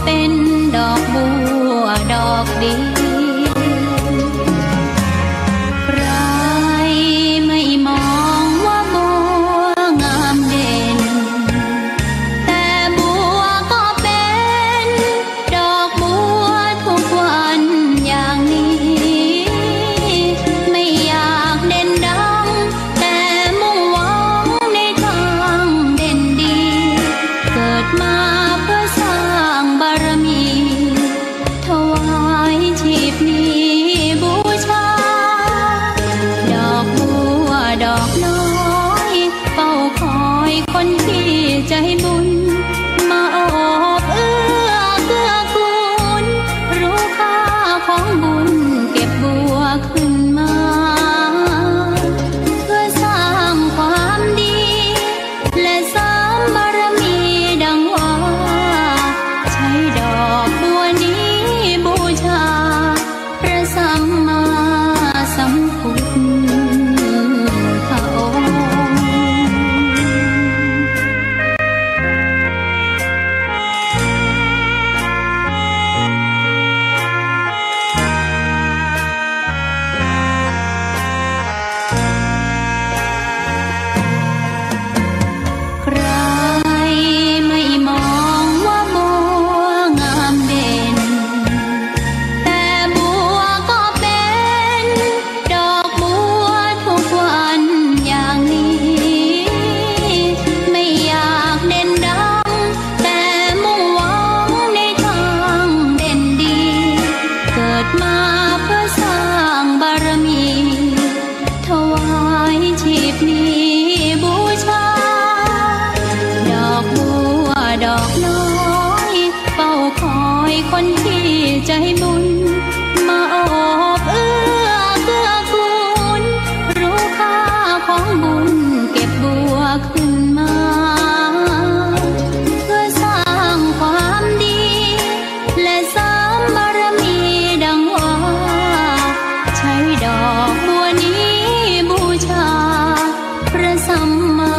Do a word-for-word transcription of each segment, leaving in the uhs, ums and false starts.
เป็นดอกบัวดอกเดียว ใครไม่มองว่าบัวงามเด่น แต่บัวก็เป็นดอกบัวทุกวันอย่างนี้ ไม่อยากเด่นดัง แต่มุ่งหวังในทางเด่นดี เกิดมาเพื่อสร้างบารมี ถวายชีพนี้บูชา ดอกบัวดอกน้อย เฝ้าคอยคนที่ใจบุญ มาโอบเอื้อเกื้อกูล รู้ค่าของบุญ เก็บบัวขึ้นมา เพื่อสร้างความดี และเสริมบารมีดังว่า ใช้ดอกบัวนี้บูชา พระสัมมาสัมพุทธองค์ ใครไม่มองว่าบัวงามเด่น แต่บัวก็เป็นดอกบัวทุกวันอย่างนี้ ไม่อยากเด่นดัง แต่มุ่งหวังในทางเด่นดี เกิดมาเพื่อสร้างบารมี ถวายชีพนี้บูชา ดอกบัวดอกน้อย เฝ้าคอยคนที่ใจบุญ มาโอบเอื้อเกื้อกูล รู้ค่าของบุญ เก็บบัวขึ้นมา เพื่อสร้างความดี และเสริมบารมีดังว่า ใช้ดอกบัวนี้บูชา พระสัมมา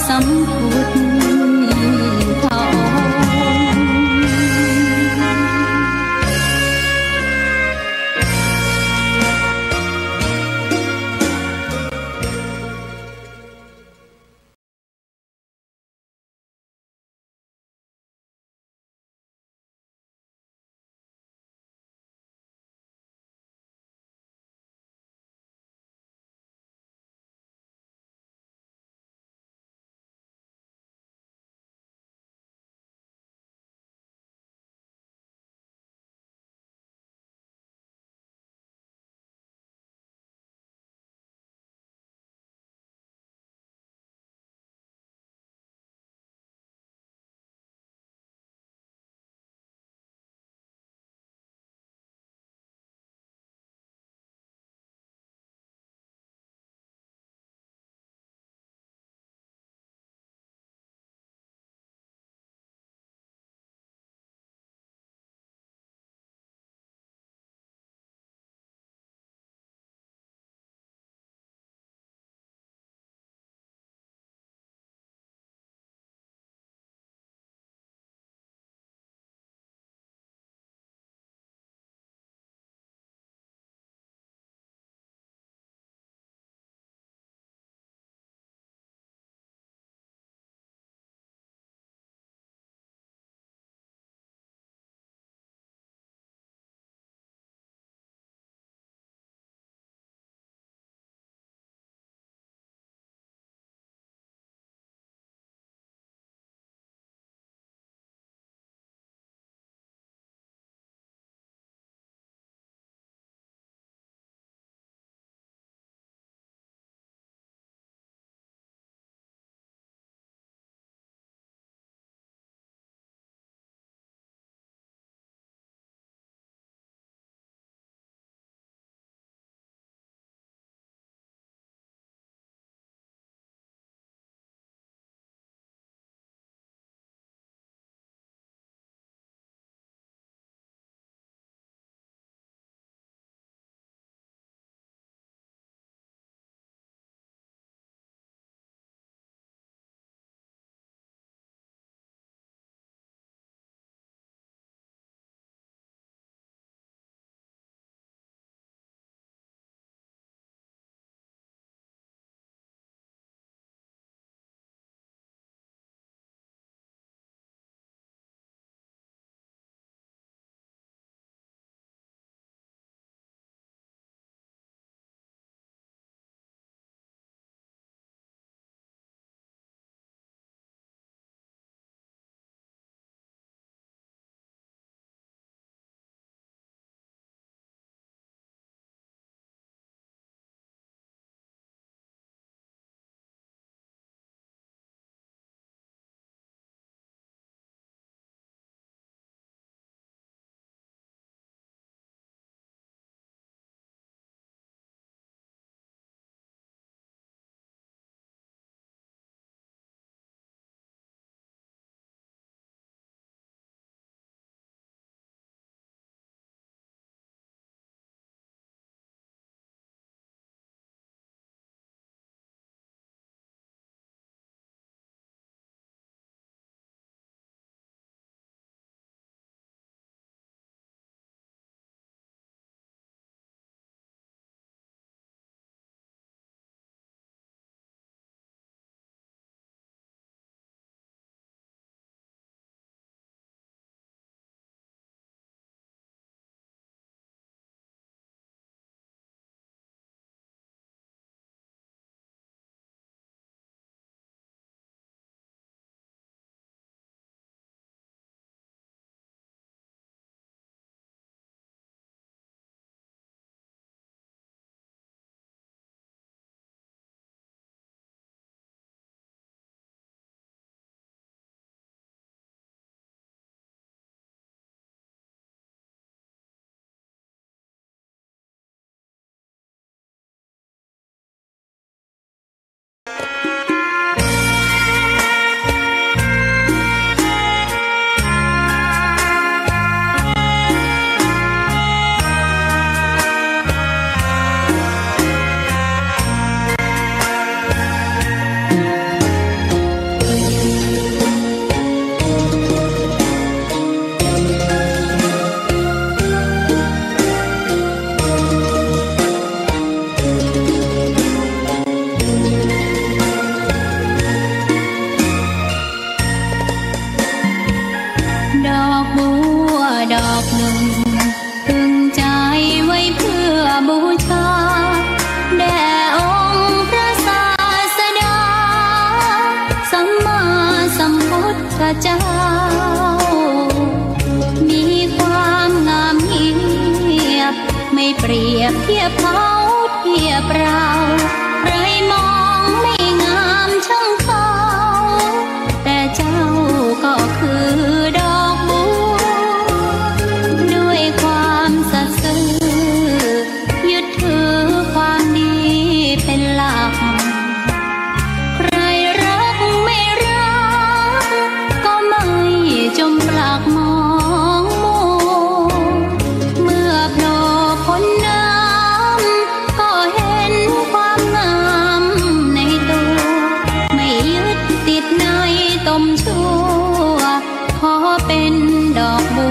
สัมพุทธองค์ เ ดอกหนึ่ง ตึงใจไว้เพื่อบูชา แด่องค์พระศาสดา สัมมาสัมพุทธเจ้า มีความงามเงียบ ไม่เปรียบเทียบเขาเทียบเรา ใครมองไม่งามช่างเขา แต่เจ้าก็คือดอกบัว ด้วยความสัตย์ซื่อ ยึดถือความดีเป็นหลัก ใครรักไม่รัก ก็ไม่จมปลักมองมัว เมื่อโผล่พ้นน้ำ ก็เห็นความงามในตัว ไม่ยึดติดในตมชั่ว ขอเป็นดอกบั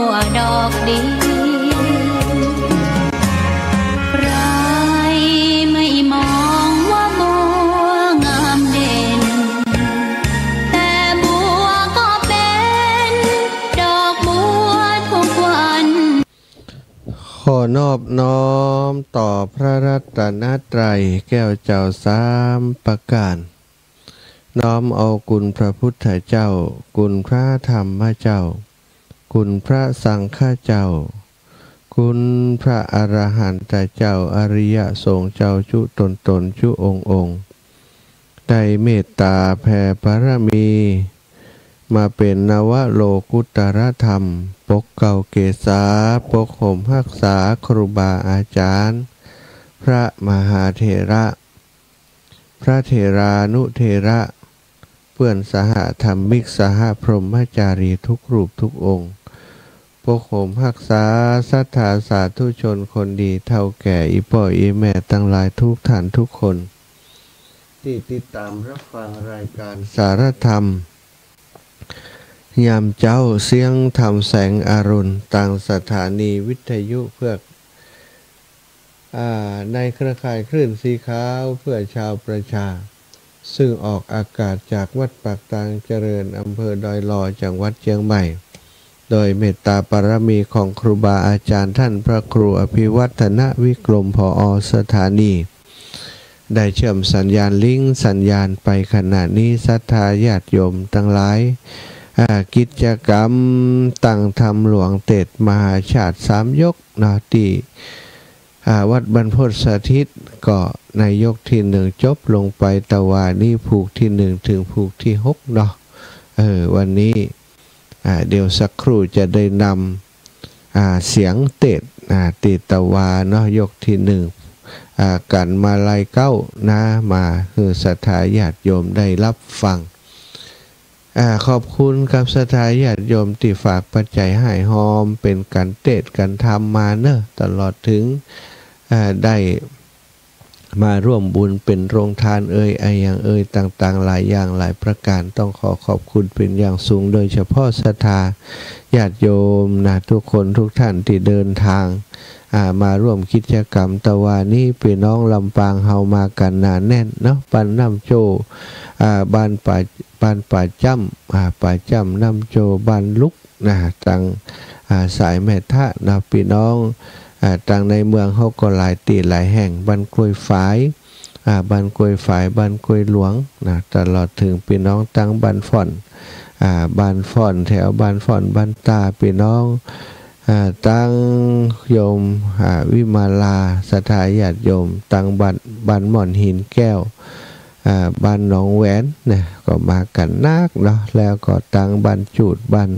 วดอกเดียว ใครไม่มองว่าบัวงามเด่น แต่บัวก็เป็นดอกบัวทุกวัน ขอนอบน้อมต่อพระรัตนตรัยแก้วเจ้าสามประการ น้อมเอาคุณพระพุทธเจ้า คุณพระธรรมเจ้า คุณพระสังฆเจ้า คุณพระอรหันตเจ้า อริยสงฆ์เจ้าจุ๊ตนๆ จุ๊องค์ๆ ได้เมตตาแผ่บารมี มาเป๋นนวโลกุตตรธรรม ปกเกล้าเกศา ปกห่มฮักษาครูบาอาจ๋ารย์ พระมหาเถระ พระเถรานุเถระ เปื้อนสหธรรมิก สหพรหมจารีทุกรูปทุกองค์ ปกห่มฮักษาศรัทธาสาธุชนคนดี เฒ่าแก่ อี่ป้ออี่แม่ตังหลายทุกท่านทุกคน ตี้ติดต๋ามรับฟังรายก๋านสารธรรม ยามเจ๊า เสียงธรรมแสงอรุณ ตางสถานีวิทยุเพื่อ อ่า ในเครือข่ายคลื่นสีขาวเพื่อชาวประชา ซึ่งออกอากาศจากวัดปากตางเจริญ อำเภอดอยหล่อ จังหวัดเจียงใหม่ โดยเมตตาบารมีของครูบาอาจ๋ารย์ท่านพระครูอภิวัฒนวิกรม ผอ.สถานี ได้เชื่อมสัญญาณลิงก์สัญญาณไปขณะนี้ ศรัทธาญาติโยมตังหลาย อ่า กิจกรรมตั้งธรรมหลวงเตสน์มหาชาติสามยกเนาะ ตี้ อ่า วัดบรรพตสถิต ก็ในยกตี้หนึ่งจบลงไปตะวานี้ ผูกตี้หนึ่งเถิงผูกตี้หกเนาะ เออ วันนี้ อ่า เดี๋ยวสักครู่จะได้นำ อ่า เสียงเตสน์ อ่า ตี้ตะวาเนาะ ยกตี้หนึ่ง อ่า กั๋นมาลัยเก๊านะ มาหื้อศรัทธาญาติโยมได้รับฟัง อ่า ขอบคุณกับศรัทธาญาติโยมตี้ฝากปัจจัยห้ายฮอม เป๋นก๋านเตสน์ก๋านธรรมมาเนาะ ตลอดเถิง อ่า ได้ มาร่วมบุญเป๋นโรงทานเอย อะหยังเอย ต่างๆ หลายอย่างหลายประก๋าน ต้องขอขอบคุณเป๋นอย่างสูง โดยเฉพาะศรัทธาญาติโยมนะ ทุกคนทุกท่านตี้เดินทาง อ่า มาร่วมกิจกรรมตะวานี้ ปี้น้องลำปางเฮามากั๋นหนาแน่นเนาะ บ้านน้ำโจ้ อ่า บ้านป่า บ้านป่าจ้ำ อ่า ป่าจ้ำ น้ำโจ้ บ้านลุก นะ ตาง อ่า สายแม่ทะนะ ปี้น้อง อ่า ตางในเมืองเฮาก็หลายตี้หลายแห่ง บ้านกล้วยฝาย อ่า บ้านกล้วยฝาย บ้านกล้วยหลวงนะ ตลอดเถิงปี้น้องตางบ้านฝ่อน อ่า บ้านฝ่อน แถวบ้านฝ่อน บ้านตา ปี้น้อง อ่า ตางโยม อ่า วิมาลา ศรัทธาญาติโยม ตางบ้าน บ้านม่อนหินแก้ว อ่า บ้านหนองแหวนนะ ก็มากั๋นนักเนาะ แล้วก็ตางบ้านจูด บ้าน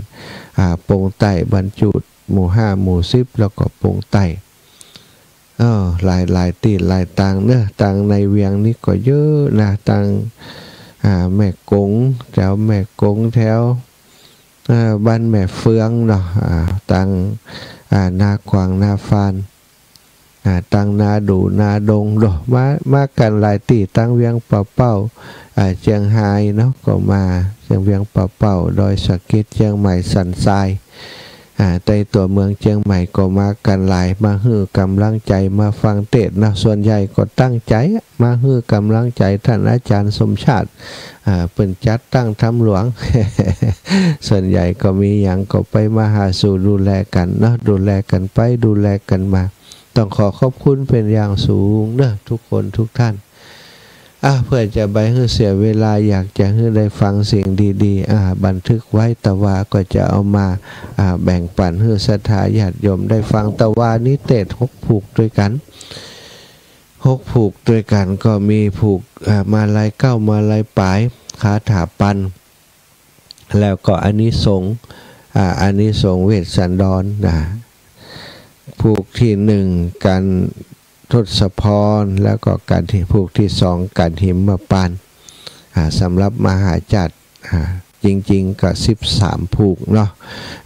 อ่า ปงใต้ บ้านจูด หมู่ห้า หมู่สิบ แล้วก็ปงใต้ เออ หลาย หลายตี้หลายตางเนาะ ตางในเวียงนี้ก็เยอะนะ ตาง อ่า แม่กง แถวแม่กง แถว เออ บ้านแม่เฟืองเนาะ อ่า ตาง อ่า นาขวาง นาฟาน อ่า ตางนาดู่ นาดงเนาะ มา มากั๋นหลายตี้ ตางเวียงป่าเป้า อ่า เจียงฮายเนาะ ก็มา เจียง เวียงป่าเป้า ดอยสะเก็ด เจียงใหม่สันทราย อ่า ในตั๋วเมืองเจียงใหม่ก็มากั๋นหลาย มาหื้อก๋ำลังใจ๋ มาฟังเตสน์เนาะ ส่วนใหญ่ก็ตั้งใจ๋อะ มาหื้อก๋ำลังใจ๋ต้านอาจ๋ารย์สมชาติ อ่า เปิ้นจัดตั้งธรรมหลวง ส่วนใหญ่ก็มีหยังก็ไปมาหาสู่ดูแลกั๋นเนาะ ดูแลกั๋นไป ดูแลกั๋นมา ต้องขอขอบคุณเป๋นอย่างสูงเนาะ ทุกคนทุกท่าน อ่ะ เปื้อจะบ่หื้อเสียเวลา อยากจะหื้อได้ฟังสิ่งดีๆ อ่า บันทึกไว้ ตะวาก็จะเอามา อ่า แบ่งปั๋นหื้อศรัทธาญาติโยมได้ฟัง ตะวานี้เตสน์หกผูกตวยกั๋น หกผูกตวยกั๋น ก็มีผูก อ่า มาลัยเก๊า มาลัยป๋าย คาถาปัณฑ์ แล้วก็อานิสงส์ อ่า อานิสงส์เวสสันดรนะ ผูกตี้หนึ่ง ก๋านทศพร แล้วก็ก๋านตี้ ผูกตี้สอง ก๋านหิมมะปานต์ อ่า สำหรับมหาจักร อ่า จริงๆ ก็สิบสามผูกเนาะ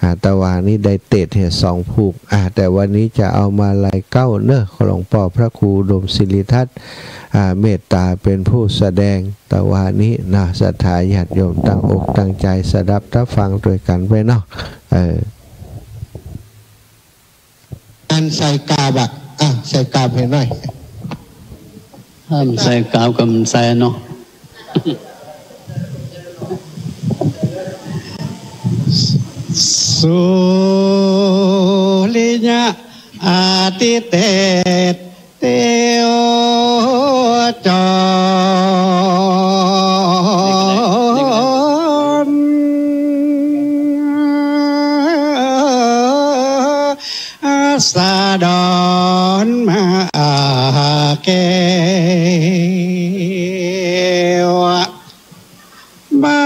อ่า ตะวานี้ได้เตสน์แค่สองผูก อ่า แต่วันนี้จะเอามาลัยเก๊าเนาะ ขอหลวงป้อพระครูอุดมสิริทัตน์ อ่า เมตต๋าเป๋นผู้แสดง ตะวานี้นะ ศรัทธาญาติโยมตั้งอกตั้งใจ๋สดับตับฟังตวยกั๋นไปเนาะ เออ อันใส่กาบอะ อ่ะ ใส่กาบหื้อหน่อย ห้ามใส่กาบก็บ่ใส่เนาะ สุริยะอาทิเตสน์ เตโชจร สะดอนมาแก้ว บั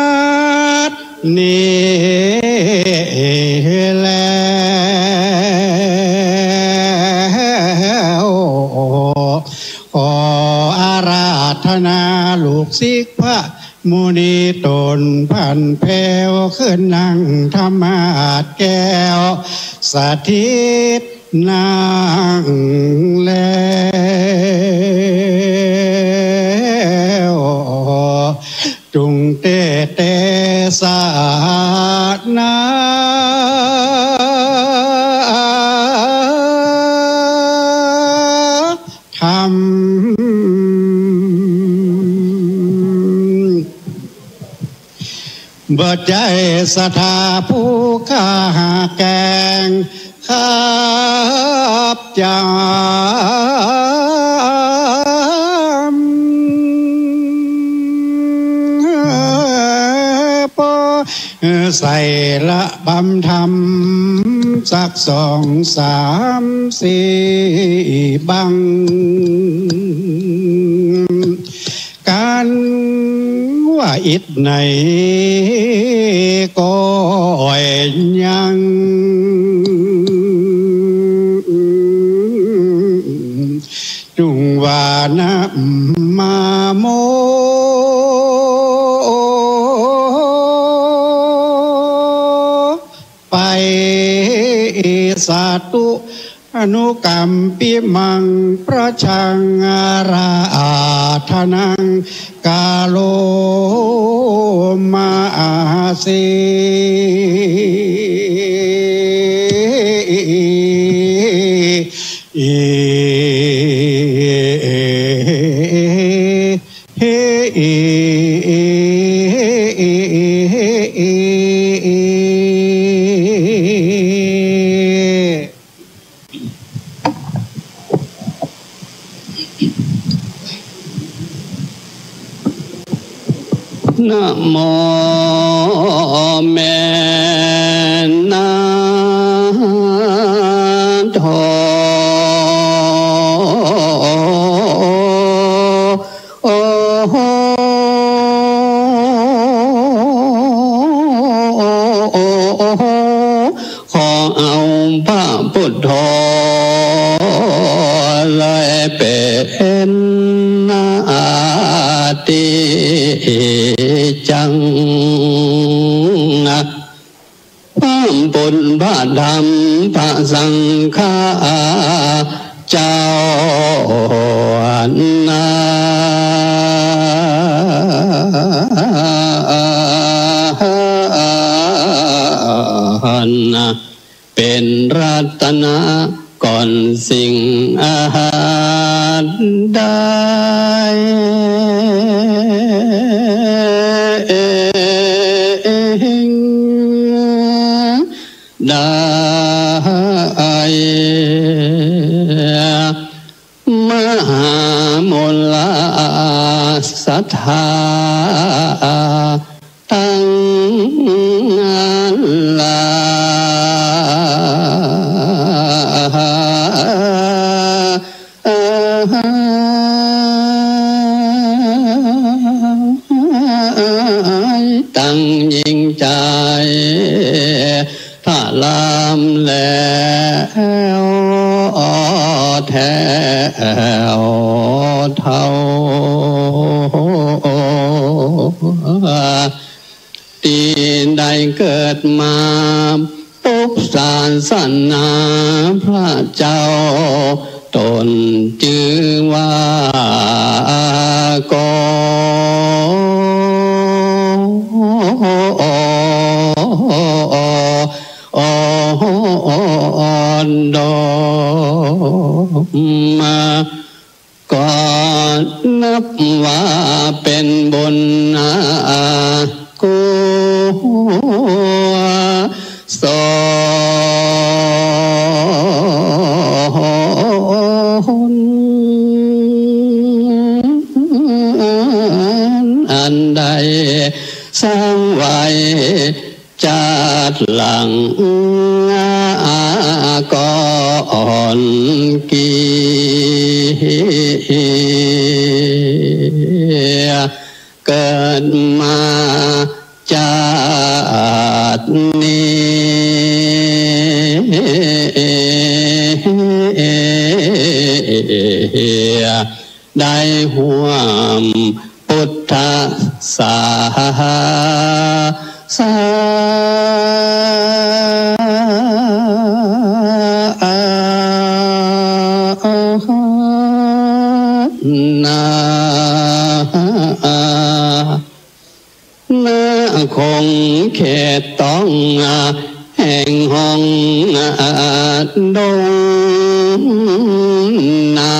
ดนี้แล้ว ขออาราธนาลูกศิษย์พระมุนีต๋นผันแผ้ว ขึ้นนั่งธรรมาสน์แก้ว สถิตนั่งแล้ว จุ่งเตสน์เตสนาธรรม บ่ใจ้ศรัทธาผู้ข้าแกล้ง ขับจำ ปอใส่ระบำธรรม สักสองสามสี่บั้ง กั๋นว่าอิดไหนก็ยัง จุ่งว่านะมาโม ไปสาธุ อนุกัมปิมัง ประชังอาราธนัง กะโรมาสิ นะโมแม่นางทอง โอ้โห ขอเอาพระพุทโธเลยเป๋นอาทิจัง พระบุญพระธรรมพระสังฆาเจ้านะ เป๋นรัตนะก่อนสิ่งอันใด ได้ มหามูลศรัทธาตังหลาย ตังยิ่งใจ๋ พระรามแล้วแถวเท่า ตี้ได้เกิดมา ปบศาสนาพระเจ้า ต๋นจื้อว่า กรดม ก็นับว่าเป๋นบุญนากุศล อันได้สร้างไว้ จาติหลังก่อนเกีย เกิดมาจาตินี้ ได้ฮ่วม พุทธศาสนา ณ ขงเขตต้อง แห่งห้องดงนา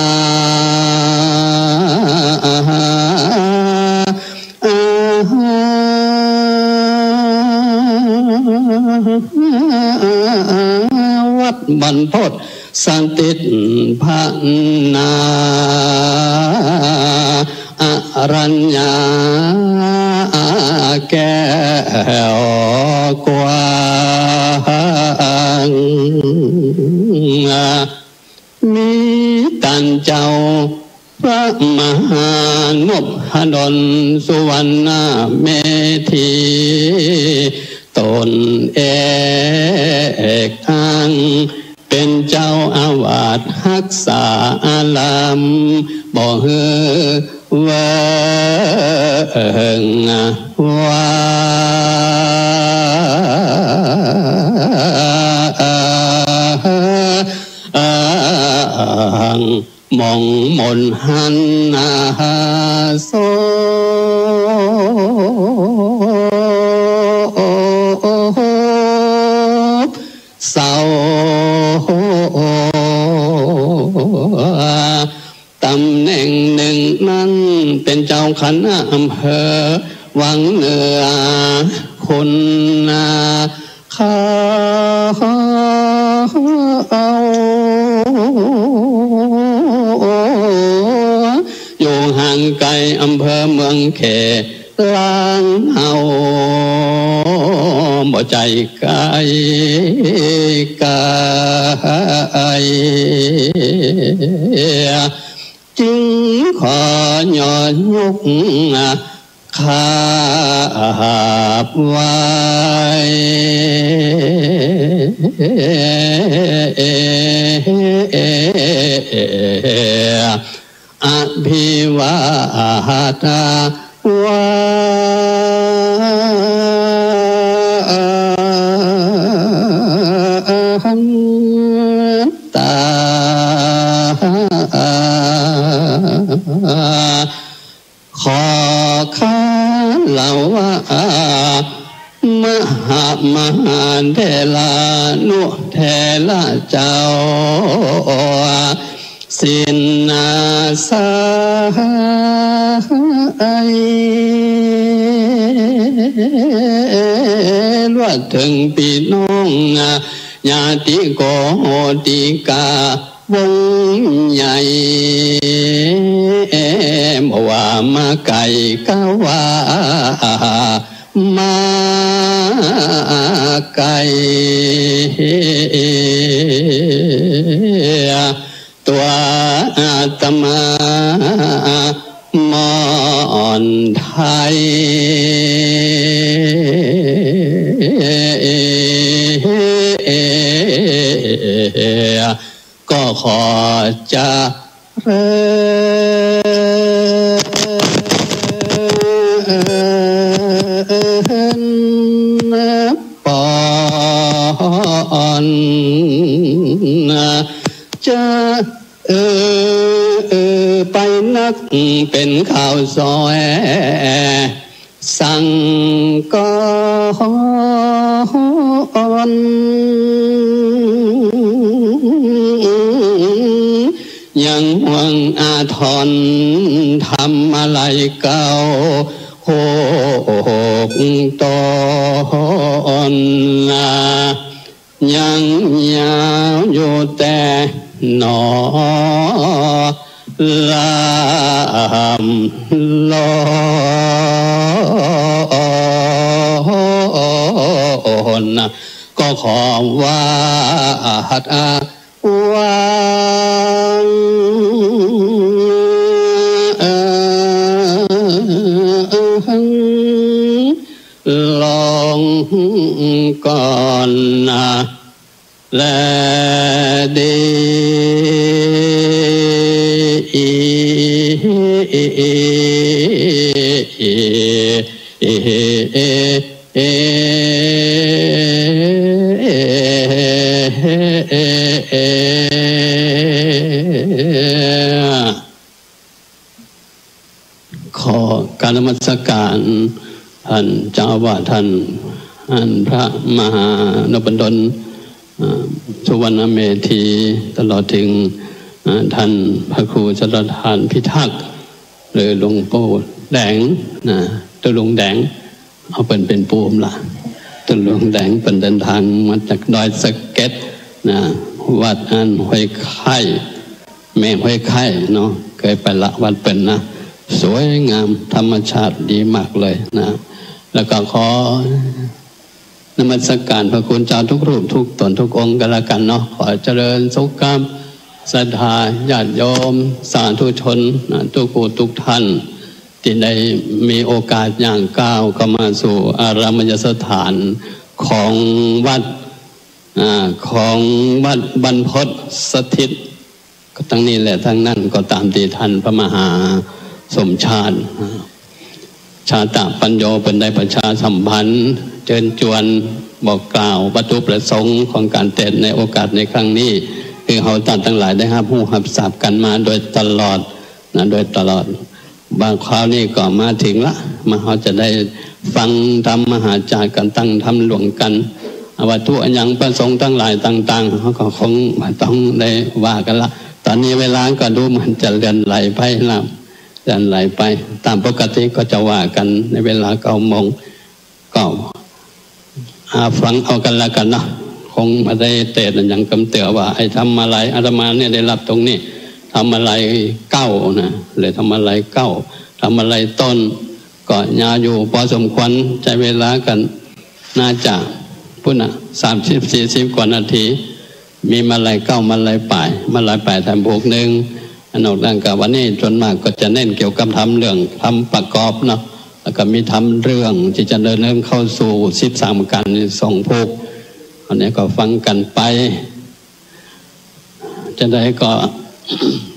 วัดบรรพตสถิตพระนา อรัญญาแก้วกว้าง มีต้านเจ้าพระมหานพดลสุวรรณเมธี ต๋นเอกอั้ง เป๋นเจ้าอาวาสฮักษาอาราม บ่หื้อเวิ้งว้าง หมองหม่นหันนา โศกเศร้า ต๋ำแหน่งนึ่งนั้นเป๋นเจ้าคณะอำเภอวังเหนือ คุณนา เขาอยู่ห่างไก๋อำเภอเมืองเขต ลางเฮา บ่ใจ้ไก๋ ไก๋ จึงขอยอดยก กราบไหว้ อภิวาทา วันตา ขอคารวะ มหาม เถรานุเถระเจ้า สิ้นอาศัย รวมเถิงปี้น้องญาติโกติกา วงใหญ่ บ่ว่ามาไก๋กาว่ามาไก๋ ตั๋วอาตมามอนไทย ก็ขอเจริญปอน จะ เออ เออ ไปนักเป๋นข่าวสอย สังกอน ยังห่วงอาทร ธรรมาลัยเก้าหกตอน ยังยาวอยู่แต๊หนอ ล้ำลอน ก็ขอวาดวาง ลงก่อนนะ และดี ขอกราบนมัสการท่านเจ้าอาวาส ท่าน ท่านพระมหานพดล เอ่อ สุวรรณเมธี ตลอดเถิง เอ่อ ท่านพระครูชลทานพิทักษ์ หรือหลวงปู่แดงนะ ตุ๊ลุงแดง เอาเปิ้นเป๋นปู่ละ ตุ๊ลุงแดง เปิ้นเดินตางมาจากดอยสะเก็ดนะ วัดอันห้วยไคร่ แม่ห้วยไคร่เนาะ เกยไปละวัดเปิ้นนะ สวยงาม ธรรมชาติดีมากเลยนะ แล้วก็ขอนมัสการพระคุณเจ้าทุกรูปทุกต๋นทุกองค์ก็แล้วกั๋นเนาะ ขอเจริญสุขกับศรัทธาญาติโยมสาธุชนนะ ทุกผู้ทุกท่าน ตี้ได้มีโอกาสย่างก้าวเข้ามาสู่อารามยสถานของวัด อ่า ของวัดบรรพตสถิต ก็ตังนี้แหละ ตังนั้นก็ต๋ามตี้ท่านพระมหาสมชาติ อ่า ชาตะปัญโญ เปิ้นได้ประชาสัมพันธ์ เจิญจวน บอกกล่าววัตถุประสงค์ของก๋านเตสน์ในโอกาสในครั้งนี้ คือเฮาต้านตังหลายได้ฮับฮู้ฮับทราบกั๋นมาโดยตลอดนะ โดยตลอด บ่าคราวนี้ก็มาเถิงละ มาเฮาจะได้ฟังธรรมมหาจาริย์กั๋น ตั้งธรรมหลวงกั๋น วัตถุอะหยังประสงค์ตังหลายต่างๆ เฮาก็คงบ่ต้องได้ว่ากั๋นละ ต๋อนนี้เวลาก็ดูเหมือนจะเลื่อนไหลไปละ เลื่อนไหลไป ต๋ามปกติก็จะว่ากั๋นในเวลาเก้าโมง ก็ อ่า ฟังเอากั๋นแล้วกั๋นเนาะ คงบ่ได้เตสน์อะหยังกำเตื้อ ว่าไอ้ธรรมาลัยอาตมาเนี่ยได้ฮับตรงนี้ ธรรมาลัยเก้านะ หรือธรรมาลัยเก้า ธรรมาลัยต้น ก็ยาวอยู่พอสมควร ใจ๊เวลากั๋น น่าจะ ปู้นน่ะ สามสิบ สี่สิบ กว่านาที มีมาลัยเก้า มาลัยป๋าย มาลัยป๋ายแถมผูกนึ่ง อันนอกนั้นก็วันนี้ส่วนมากก็จะเน้นเกี่ยวกับธรรมเรื่องธรรมประกอบเนาะ แล้วก็มีธรรมเรื่องตี้จะดำเนินเข้าสู่สิบสามประก๋านนี่สองผูก อันนี้ก็ฟังกั๋นไป จะได้ก็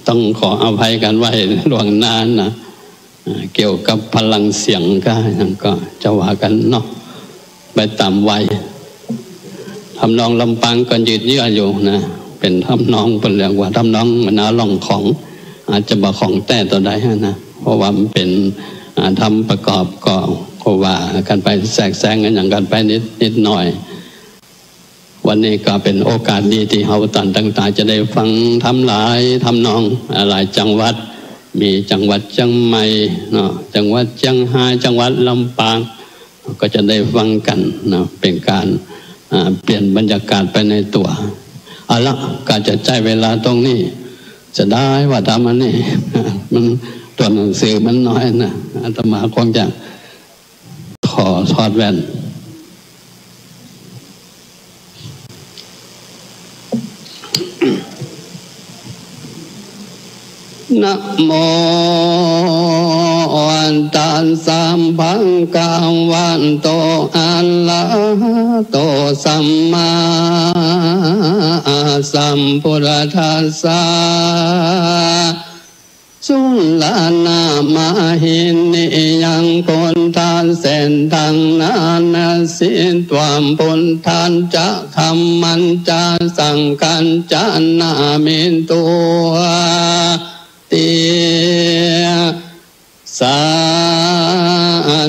ต้องขออภัยกั๋นไว้ล่วงหน้านะ อ่า เกี่ยวกับพลังเสียงก็ ก็จะว่ากั๋นเนาะ ไปต๋ามวัย ทำนองลำปางก็ยืดเยื้ออยู่นะ เป๋นทำนอง เปิ้นเรียกว่าทำนองมโนร้องของ อาจจะบ่ของแต๊เต้าใดนะ เพราะว่ามันเป๋น อ่า ธรรมประกอบ ก็ ก็ว่ากั๋นไป แทรกแซงกั๋นหยังกั๋นไปนิด นิดหน่อย วันนี้ก็เป๋นโอกาสดีตี้เฮาต้านตังหลายจะได้ฟังธรรมหลายทำนอง หลายจังหวัด มีจังหวัดเจียงใหม่เนาะ จังหวัดเจียงฮาย จังหวัดลำปาง ก็จะได้ฟังกั๋นเนาะ เป๋นก๋าน อ่า เปลี่ยนบรรยากาศไปในตั๋ว เอาละ ก็จะใจ๊เวลาตรงนี้ เสียดายว่าธรรมะนี่ มัน ตั๋วหนังสือมันน้อยนะ อาตมาคงจะ ขอถอดแว่น นะโม ตัสสะ ภะคะวะโต อะระหะโต สัมมาสัมพุทธัสสะ สุรณะมะหินียัง พุทธัสเสนตัง นะนะสิ ตวา พุทธัสสะ ธัมมัสสะ สังฆัสสะ นะมิ ตุติ สั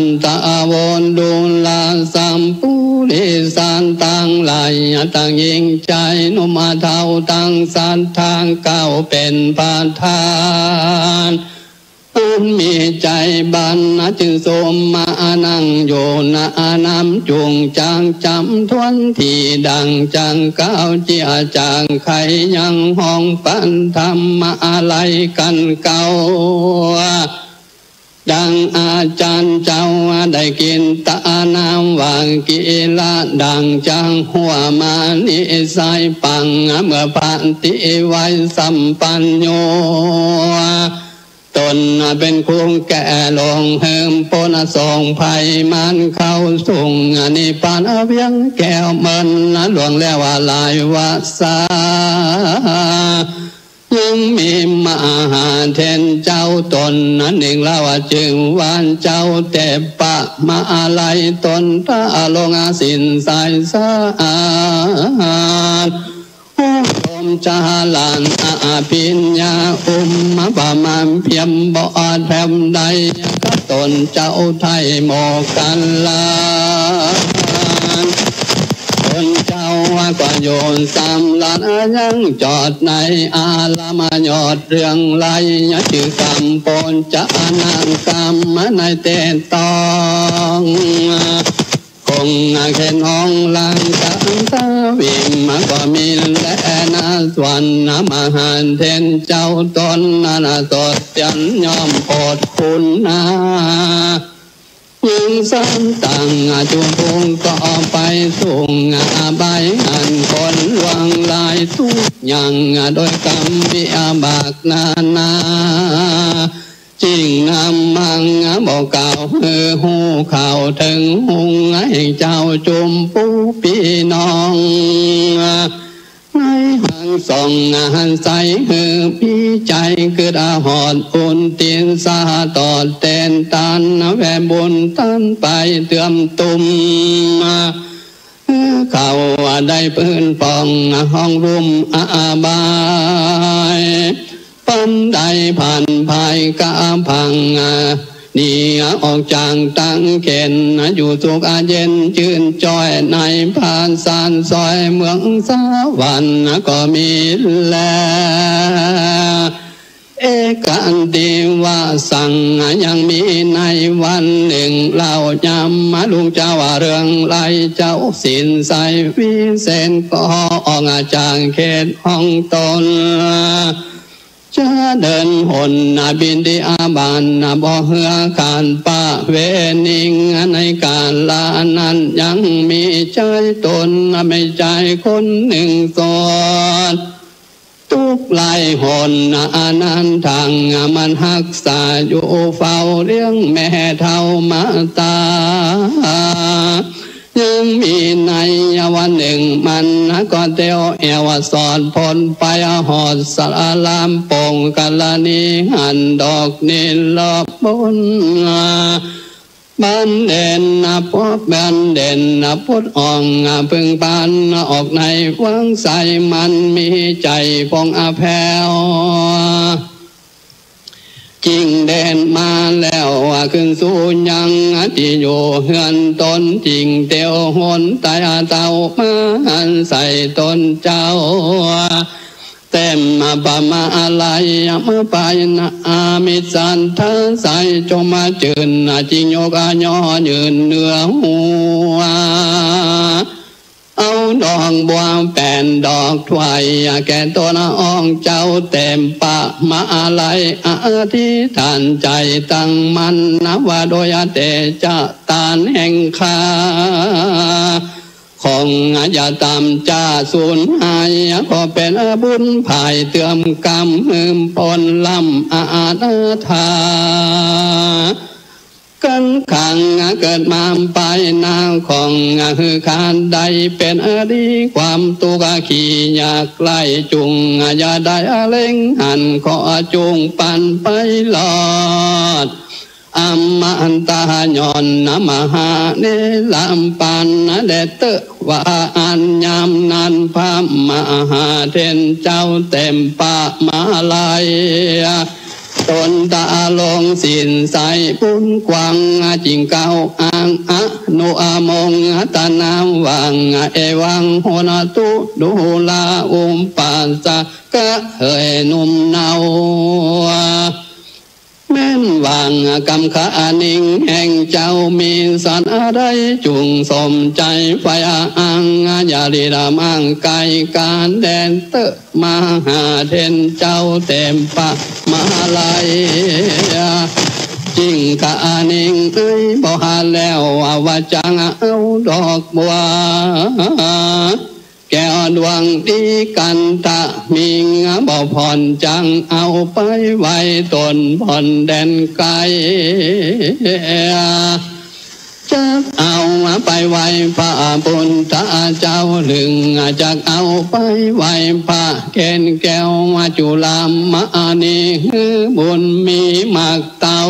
ตตะ โว ดูรา สัปปุริสะตังหลาย ตังหญิงจายหนุ่มเฒ่า ตังสัตว์ตังเก้า เป๋นปะธาน อันมีใจ๋บาน จึงสมมานั่งอยู่ ณ น้ำจุ่งจางจ๋ำ ถ้วนตี้ดั่งจ๋างกล่าว เจื้อจ๋างใค่ยังฮ้องปันธรรมะ อะไหล่กั๋นเกล้า ดั่งอาจ๋ารย์เจ้า ได้กิตตะนามว่า กิริละ ดั่งจ๋างหัวมานิไสปัง เมื่อปะติไว้สัมปันโญ ต๋นเป๋นครูแก่หลวง หื้อป๊นสงฆ์ภัยมารเข้าสุง นิพพานเวียงแก้วเมิน ล่วงแล้วหลายวรรษา ยังมีมหาเถรเจ้าต๋นนึ่งเล่า จื้อว่าเจ้าเตปะ มาลัยต๋น ตะลงสินสายสะอาด อบรมจาหลานอภิญญา อุมมาประมาณเพียงบ่แถมใด ก็ต๋นเจ้าไถ่หมอกัลลาน ต๋นเจ้าว่าก็อยู่สำราญยังจอดในอาราม ยอดเรื่องไล่จื้อกำปนจะนางกำในเตตอง คงเข็นห้องหลังตาตาวิมก็มีแลนา ส่วนมหาเถรเจ้าต๋นนั้นสดยันย่อมอดคุณนา ยังสันตังจุพุงก็ไปสุงอบายอันคนหลวงหลายทุกอย่าง โดยกำวิบากนานา จึงนำมังบอกกล่าวหื้อฮู้เข้าเถิงหุง แห่งเจ้าจุมปูปี้น้อง ในหังสองหันใสหื้อปี้ใจ๋กึ๊ดหอดอุ่นตีนสา ตอบแตนตานแหวบุญตันไปเตื้อมตุ้ม เขาได้ปืนป้องห้องลุ่มอบาย ปันได้ผ่านภัยกะพัง หนีออกจากตังเข็ญ อยู่สุขเย็นจื้นจ้อย ในผาสานซอยเมืองสวรรค์ก็มีแล เอกันติวสัง ยังมีในวันนึ่ง เล่ายามลุงเจ้าเรืองไล่ เจ้าสินใสวิเศษ ก็ออกจากเขตห้องต๋น จะเดินหนบิณฑบาตบ่เหือขาดประเวณี ในกาละนั้นยังมีจายต๋น แม่จายคนนึ่งสด ตุ๊กข์หลายหนอันนั้นตัง มันฮักษาอยู่เฝ้าเลี้ยงแม่เฒ่ามาต๋า ยังมีในวันนึ่ง มันก็เตียวแอ่วสอดผลไปหอดสารามปงกรณีหั้นดอก นิรบน บันเด่นนะพบบันเด่นนะพุทธองค์ เพิ่งผ่านออกในวังไส มันมีใจ๋ผ่องแผ้ว เ จึงเดินมาแล้วว่าขึ้นสู่ยังตี้อยู่เฮือนต๋น จึงเตียวหนต๋ายเต้ามาหันใส่ต๋นเจ้า เต้มมาปะมาอาลัยมาไปนะ อามิตรสัตว์ทั้งสายจงมาจื่น จึงยกยอยืนเหนือหัว เอาดอกบัวแป๋นดอกถ้วย แก่ต๋นองค์เจ้าเต้มปะมาอาลัย อธิษฐานใจ๋ตั้งมั่นนะว่า โดยเตชะตานแห่งข้า ของอย่าต๋ามจะสูญหาย ขอเป๋นบุญผายเติมกำหื้มป๊นล้ำอานาถา กั๋นขังเกิดมาไปหน้าของหื้อข้าได้เป๋นดี ความตุ๊กข์ขี้ยากไร้จุ่งอย่าได้เล็งหัน ขอจุ่งปันไปรอด อมตะย้อนมหาเนรปานแลเต๊อะ ว่าอันยามนั้นพระมหาเถรเจ้าเต้มปะมาลัย ต๋นตะลงศีลใสบุญกว้าง จึงกล่าวอ้างอนุโมตนาว่า เอวังโหนตุ ดูราอุปัสสกะเหยหนุ่มเนา แม้นว่ากำขะนิงแห่งเจ้ามีสันอันใด จุ่งสมใจ๋ใฝ่อ้าง อย่าหลีกละมั่งไก๋ก๋านแดนเต๊อะ มหาเถรเจ้าเต้มปะมาลัย จึ่งขะนิงเอ้ยบ่หาแล้วว่าจักเอาดอกบัว แก้วดวงดีกันตะมิง บ่ผ่อนจักเอาไปไว้ต๋นบ่อนแดนไก๋ จักเอาไปไว้พระพุทธเจ้า หรือจักเอาไปไว้พระเกศแก้วจุลามณี หื้อบุญมีมากเต้า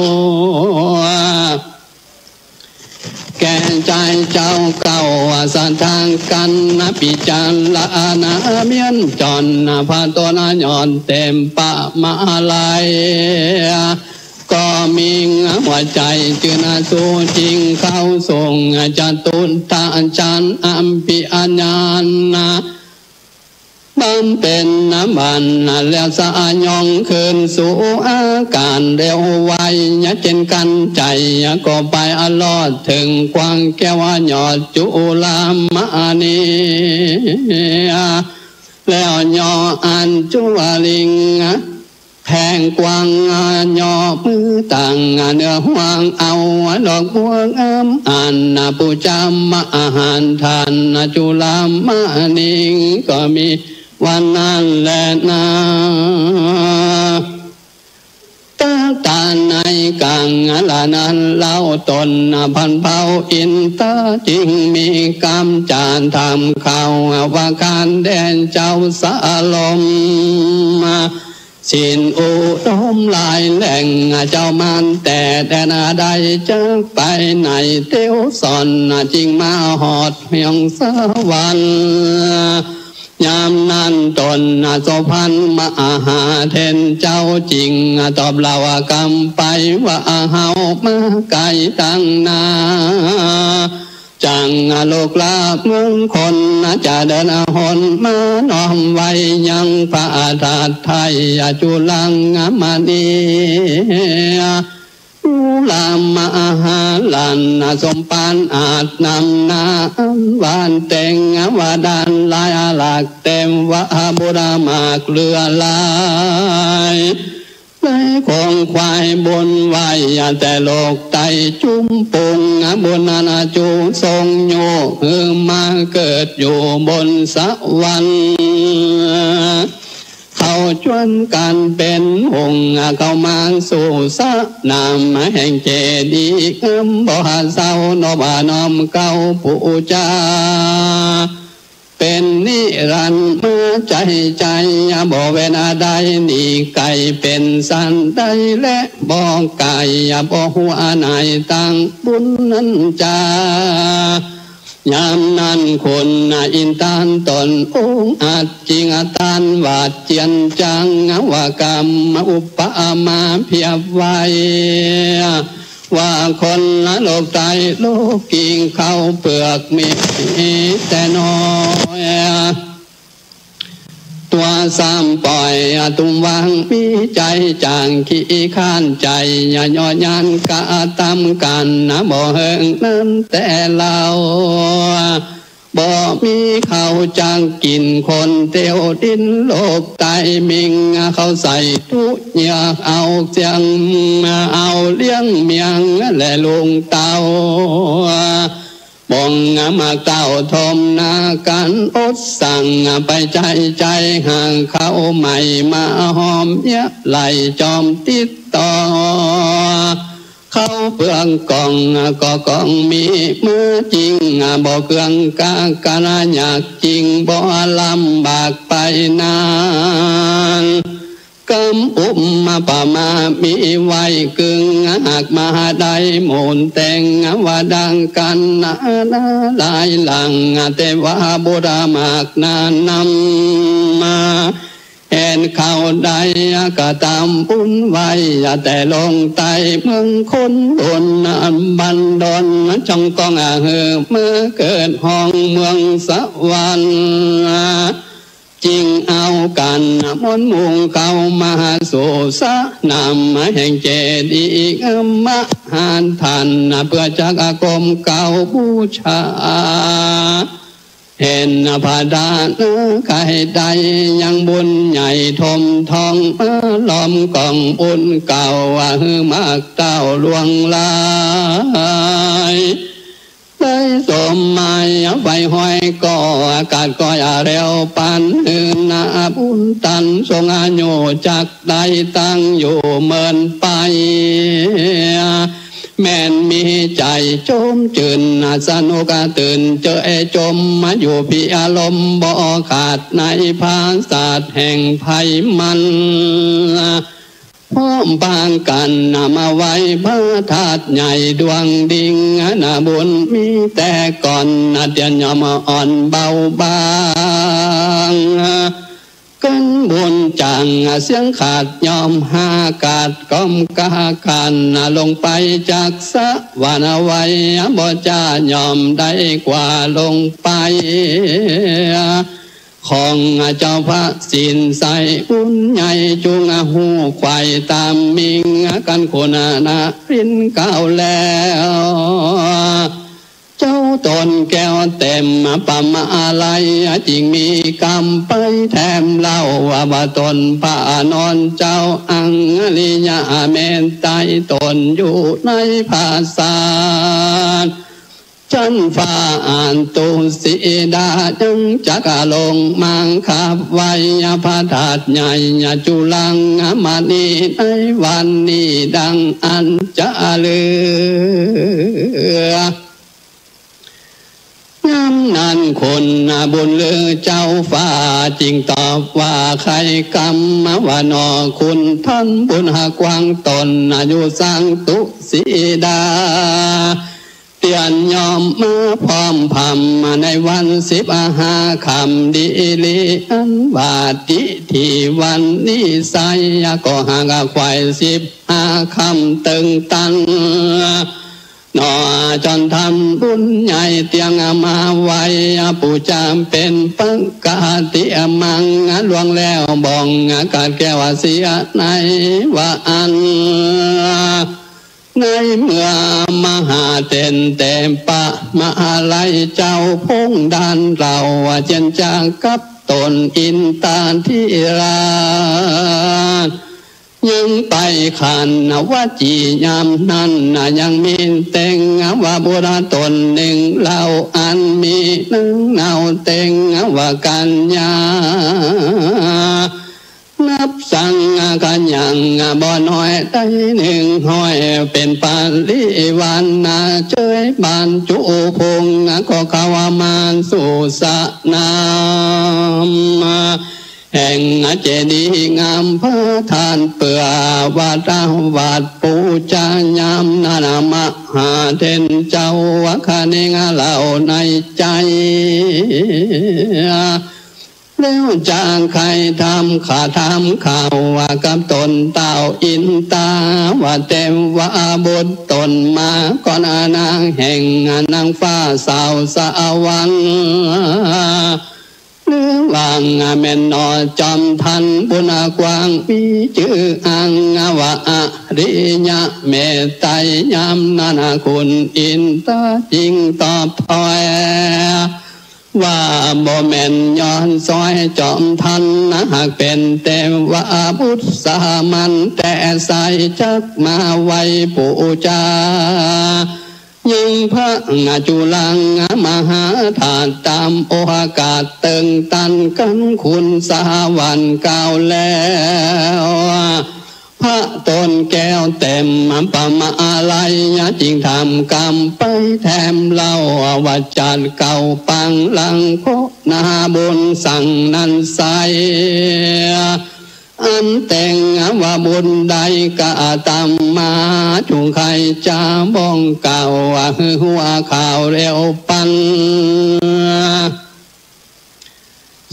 แก่ใจ๋เจ้าเก่าสถานกันนะ พิจารณาเมียนจอนนะ พระต๋นย้อนเต้มปะมาลัย ก็มีหัวใจ๋จื้นสูง จึงเข้าทรงจตุตถฌานอภิญญานะ บำเพ็ญนะบัดนั้นแล้วสยองคืนสู่อาการเร็วไว เช่นกันใจ๋ก็ไปอรอดเถิงกว้างแก้วยอดจุลามณี แล้วย่ออัญจุลิง แผ่กว้างย่อมือตั้งเหนือห่วงเอาดอกบัวงาม อันปู๋จามหาทานจุลามณี ก็มีวันนั้นแลนา ตะตาในกังละนั้นเล่าต๋นพันเผ่าอินทาจึงมีกำจาถามเขาว่า ข้าแด่เจ้าสะลม ศีลอุดมหลายแหล่ง เจ้ามาแต่แดนใด จักไปไหนเตียวสอน จึงมาฮอดเมืองสวรรค์ ยามนั้นต๋นโสภณมหาเถรเจ้าจึงตอบเล่าคำไปว่า เฮามาไก๋ตังนาน จักลุกลาเมืองคน จะเดินหนมาน้อมไหว้ยังพระธาตุไทยจุลามณี จุลามหาราชสมภารอาจนำหน้า หวานเต็งว่าดานหลายหลาก เต็มว่าบุรมากเหลือหลาย เลยคงควายบุญไหว้แต่โลกใต้จุมปุง บุญนั้นจุทรงโยกหื้อมาเกิดอยู่บนสวรรค์ เขาจวนกันเป๋นองค์เข้ามาสู่สนามแห่งเจดีย์งาม บ่เศร้านอบน้อมเก้าปู๋จา เป๋นนิรันดร์มาใจ๋ใจ๋ บ่เว้นใดหนีไก๋เป๋นสันใด และบ่ไก๋บ่ฮู้อันไหนตังบุญนั้นจา เ ยามนั้นคุณอินทร์ต๋นองอาจจึงตรัสว่าเจียนจัง ว่าก๋ำอุปมาเปรียบไว้ ว่าคนโลกใต้โลกจริง ข้าวเปลือกมีแต่น้อย ตั๋วซ้ำป่อยตุ้มว่าง มีใจ๋จ๋างขี้คร้านใจ๋ ย่อหยันกระตำกั๋น บ่เฮิงนั้นแต่เล่า บ่มีข้าวจักกิ๋น คนเตียวดินโลกใต้ มิ่งข้าวใส่ตุ๊เยือก เอาเสี้ยงเอาเลี้ยงเมียงและลุงเต้า บ่งหมากเต้าถมนากั๋น อดสั่งไปใจ๊ใจ๊ หาข้าวใหม่มาหอมเยียะ ไหล่จอมติดต่อ ข้าวเปลือกก่องก็ก่องมีมาจริง บ่เกื้องกากั๋น ยากจริงบ่ลำบากไปนาน ก๋ำอุปมามีไว้กึ่ง หากมาได้มูลแต่ง ว่าดังกั๋นนานาหลายหลัง แต่ว่าบุตรหมากนั้นนำมา เห็นข้าวได้กระตำบุญไว้ แต่ลงใต้เมืองคนดน บันดอนจ้องก้องหื้อมาเกิดห้องเมืองสวรรค์ จึงเอากั๋นมนต์มุ่งเข้ามาสู่สนามแห่งเจดีย์มหาธาตุ เปื้อจักก้มเกล้าบูชา เห็นพระดานาใค่ได้ยังบุญใหญ่ถมทอง มาล้อมก๋องบุญเก่า หื้อหมากเต้าล่วงหลาย ได้สมหมายไฟห้อยก่อ อากาศก้อยแล้วปัน หื้อนาบุญตัน ทรงอายุจักได้ตั้งอยู่เมินไป แม่นมีใจ๋จมจื้น สนุกตื่นเจิ่ยจม มาอยู่พีอารมณ์บ่ขาด ในผาสาทแห่งไพมัน พร้อมปางกั๋นมาไหว้พระธาตุใหญ่ดวงดิ่ง นาบุญมีแต่ก่อน เตียนยอมอ่อนเบาบาง กั๋นบุญจังเสี้ยงขาด ยอมหากาศก้อมกากั๋น ลงไปจากสวรรค์ไว้ บ่จะยอมได้กว่าลงไป ของเจ้าพระศีลใสบุญใหญ่ จุ่งฮู้ไขว่ต๋ามมิ่ง กั๋นคุณนรินทร์กล่าวแล้ว เจ้าต๋นแก้วเต็มปะมาลัย จึงมีกำไปแถมเล่า ว่าต๋นพระอานนท์เจ้าอังคริยะ แม่นใต้ต๋นอยู่ในผาสาท จั๊นฟ้าอันตุสิดา ยังจักลงมาขับไหว้พระธาตุใหญ่จุลังมณี ในวันนี้ดังอันจะลือ ยามนั้นคนบุญลือเจ้าฟ้า จึงตอบว่าใค่กำ ว่าหนอคุณท่านบุญหากวางต๋น อยู่สังตุสิดา เตียนยอมมาพร้อมพำ ในวันสิบห้าค่ำดีหลี อันว่าทิศวันนี้ไซร้ ก็หากไขว่สิบห้าค่ำเติงตัน หนอจอนทำบุญใหญ่เตียงมาไหว้ ปู่จามเป็นปกติมัง ล่วงแล้วบ่องกาดแก้วเสียในว่าอั้น ในเมื่อมหาเถรเตปะมหาลัยเจ้าพงษ์ดานเล่า เจียนจากับต๋นอินทาธิราช ยังไปขันวจียามนั้น ยังมีเต็งว่าบุตรต๋นหนึ่งเล่า อันมีนางเนาเต็งว่ากัญญา นับสังขยังบ่น้อยได้หนึ่งห้อย เป็นปริวารนาเจยบานจุพงษ์ ก็เข้ามาสู่สนาม แห่งเจดีย์งามพระธาตุเปื้อ วาดถวายปู๋จายามนั้น มหาเถรเจ้าว่าคะเนงเล่าในใจ๋ แล้วจะใค่ถามข้าถามข้าว่ากับต๋นเต้าอินตา ว่าเตวบุตรต๋นมาก่อนนางแห่งนางฟ้าสาวสวรรค์ หรือว่าแม่นหนอจอมทันบุญกว้าง มีจื้ออั้งว่าอริยะเมตไตร ยามนั้นคุณอินตาจึงตอบถ้อย ว่าบ่แม่นย้อนสอยจอมทัน หากเป๋นเตวบุตรสามัญแต๊ไส้ จักมาไหว้ปู๋จา ยังพระจุลังมหาธาตุ ต๋ามโอกาสเติงตันกั๋นคุณสวรรค์กล่าวแล้ว พระต๋นแก้วเตมประมาลัย จึงถามกำไปแถมเล่าว่า จัดเกล้าปังหลังโคนาบุญสังนั้นไส้ อันเตวบุตรได้กระทำมา จุใค่จะบ้องกล่าวหื้อหัวข่าวเร็วปัน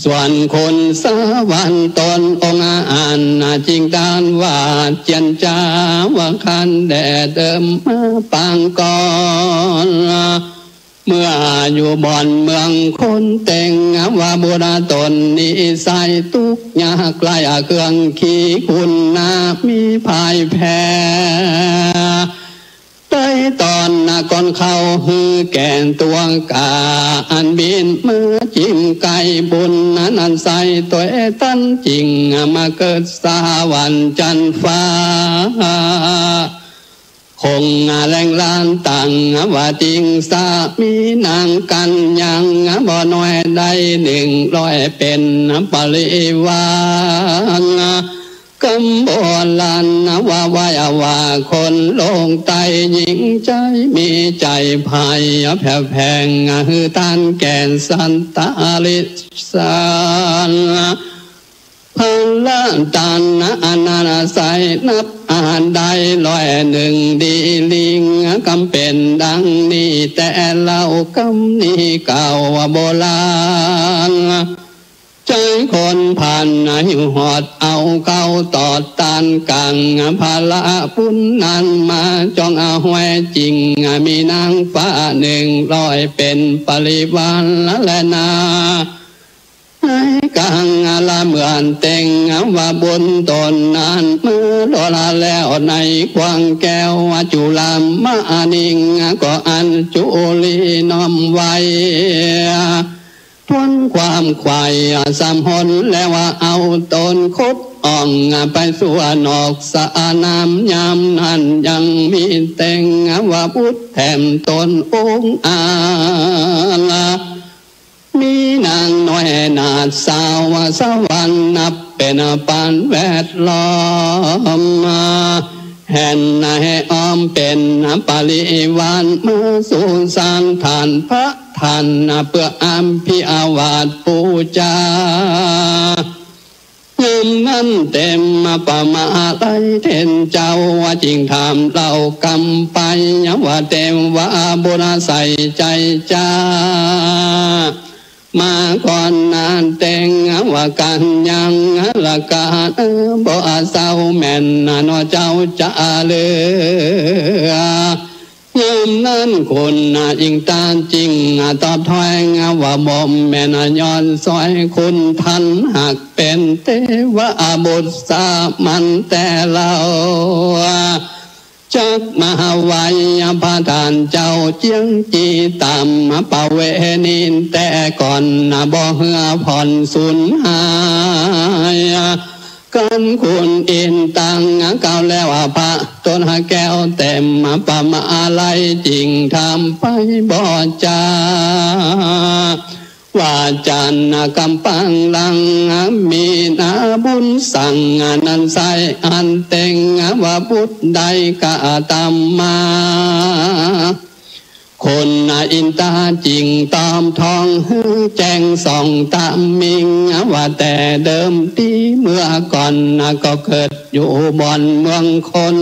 ส่วนคุณสวรรค์ต๋นองค์อั้น จึงตรัสว่า เจียรจาว่าคันแต๊เดิมมาปางก่อน เมื่ออยู่บ่อนเมืองคนเตวบุตรต๋นนิสัยตุ๊กข์ยากไร้ เครื่องขี่คุณนามีพ่ายแพ้ ไต้ต๋อนก่อนเข้าหื้อแก่ตั๋วก๋า อันบินมาจิ่มไก่บุญนั้น อันไส้ตวยตันจึงมาเกิดสวรรค์จั๊นฟ้า คงแหล่งล้านตังว่าจริงสามีนางกั๋นยังบ่น้อยได้หนึ่งร้อยเป๋นปริวาร กำโบราณว่าไว้ว่าคนโลกไต้หญิงใจ๋มีใจ๋ใผ่แผ่แผ่งหื้อตานแก่สัตว์ติรัจฉาน พระตานอันนั้นไส้นับอาจได้ร้อยหนึ่งดีหลิ่ง กำเป๋นดังนี้แต๊เล่ากำนี้กล่าวว่าโบราณ ใจ๊คนผ่านหิวหอดเอาเข้าตอดตานกั๋ง พระบุญนั้นมาจ้องเอาห้วยจิ่ง มีนางฟ้าหนึ่งร้อยเป๋นปริวารแลนา ในกั๋งละเหมือนเตวบุตรต๋นนั้น เมื่อโลลาแล้วในขว้างแก้วจุลามณี ก็อัญจุลีน้อมไหว้ ทวนความใค่สำหนแล้วว่าเอาต๋นคดอ่องไปสู่นอกสระน้ำ ยามนั้นยังมีเตวบุตรแถมต๋นองค์อาจ มีนางน้อยนาฏสาวสวรรค์นับเป๋นปันแวดล้อม แห่นแห่อ้อมเป๋นปริวาร มาสู่สถานพระธาตุเปื้ออภิวาทปู๋จา ยามนั้นเตมประมาลัยเถรเจ้าจึงถามเล่ากำไปว่า เตวบุตรใส่ใจ๋จา มาก่อนนั้นเตวกั๋นยังละกาบ่เศร้าแม่นหนอเจ้าจะเหลือ ยามนั้นคุณอินตาจึงตอบถ้อยว่า บ่แม่นย้อนสอยคุณท่าน หากเป๋นเตวบุตรสามัญแต๊เล่า จักมาไหว้พระธาตุเจ้าเจียงจีต๋ามประเวณีแต๊ก่อน บ่หื้อผ่อนสูญหาย กั๋นคุณอินตากล่าวแล้ว พระต๋นแก้วเตมประมาลัยจึงถามไปบ่จ๋า ว่าจันกำปังหลัง มีนาบุญสังนั้นไส้ อันเตวบุตรได้กระทำมา คุณอินตาจึงตอบทองหื้อแจ้งส่องตามมิง ว่าแต่เดิมตี้เมื่อก่อนก็เกิดอยู่บ่อนเมืองคน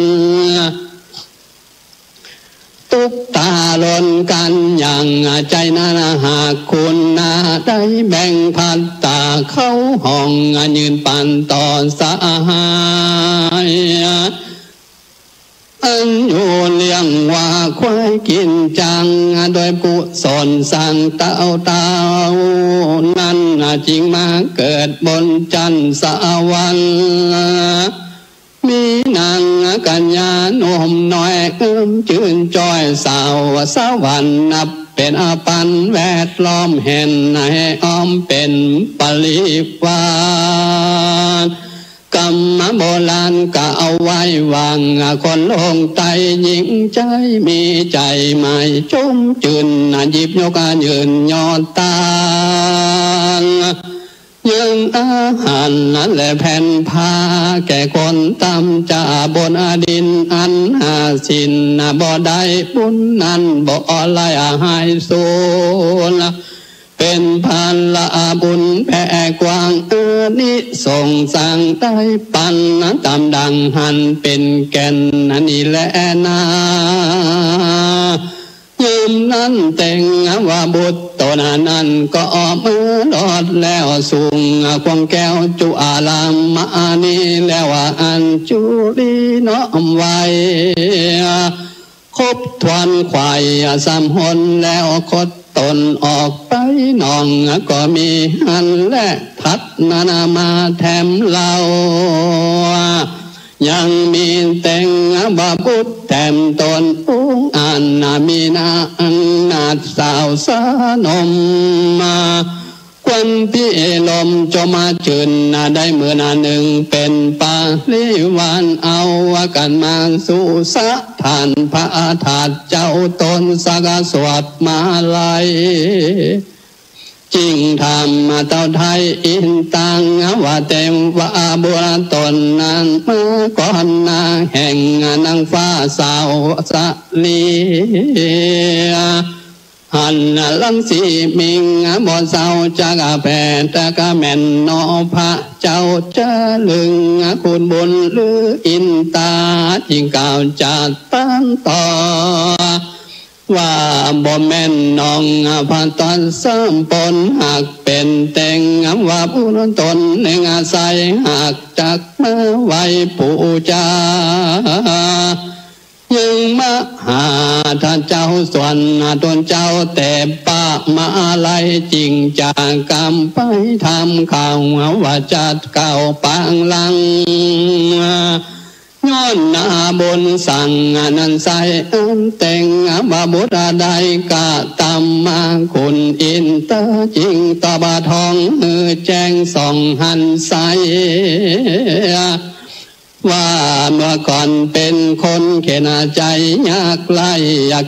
ตุ๊กตาลนกันอย่างใจนั้น หากคุณนาได้แบ่งภัตตาเข้าห้องยืนปันต่อสหาย อันอยู่เลี้ยงวัวควายกินจัง โดยกุศลสร้างเต้าเต้า นั้นจึงมาเกิดบนจันทร์สวรรค์ มีนางกัญญาหนุ่มน้อยเอื้อมจื้นจ้อยสาวสวรรค์ นับเป๋นอปันแวดล้อมแห่งในอ้อมเป๋นปริวาร กำโบราณกล่าวไว้ว่า คนโลกใต้หญิงใจ๊มีใจ๋หมายจุ้มจื้น หยิบยกยืนยอดตาน ยังอาหารนั้นแลแผ่นผ้าแก่คนตำจาบนดิน อันหาศีลบ่ได้บุญนั้นบ่ไหลหายสูญ เป๋นผลบุญแผ่กว้าง อานิสงส์สร้างได้ปัน ต๋ามดังหันเป๋นแก่นนี้แลนา ยามนั้นเตงว่าบุตรต๋นนั้นก็ออกมารอดแล้ว สูงควงแก้วจุอารามณีแล้ว อัญจุลีน้อมไหว้ ครบถ้วนไขว่สามหนแล้ว คดตนออกไปนอง ก็มีหั้นแล ถัดนั้นมาแถมเล่า ยังมีเตงว่าบุตรแถมต๋นองค์อั้น มีนางนาฏสาวสนมมา ควันพิลมจมจื้นได้หมื่นหนึ่ง เป๋นปริวารเอากั๋นมาสู่สถานพระธาตุเจ้าต๋น สักสวดมาลัย จึงถามเต้าไทยอินตัง ว่าเตงว่าบุตรต๋นนั้นมาก่อนนาแห่งนางฟ้าสาวสะลี หันรังสีมิงบ่เศร้าจักแปด แต่ก็แม่นหนอพระเจ้าเจ้าลึง คุณบุญลืออินตา จึงกล่าวจาตานต่อ ว่าบ่แม่นน้องพระต๋นสามปน หากเป๋นเตงว่าบุตรต๋นหนึ่งอาศัย หากจักมาไหว้ปู๋จา ยังมหาเจ้าสวนต๋นเจ้า แต่ปะมาลัย จึงจะกำไปทำข่าว ว่าจัดเก้าปางหลัง ย้อนนาบุญสั่งนั้นใส่ อันเตงว่าบุตรได้กระตำมา คุณอินเตอร์จึงตอบทองหื้อแจ้งส่องหันใส่ ว่าเมื่อก่อนเป๋นคนเข็ญใจ๋ยากไร้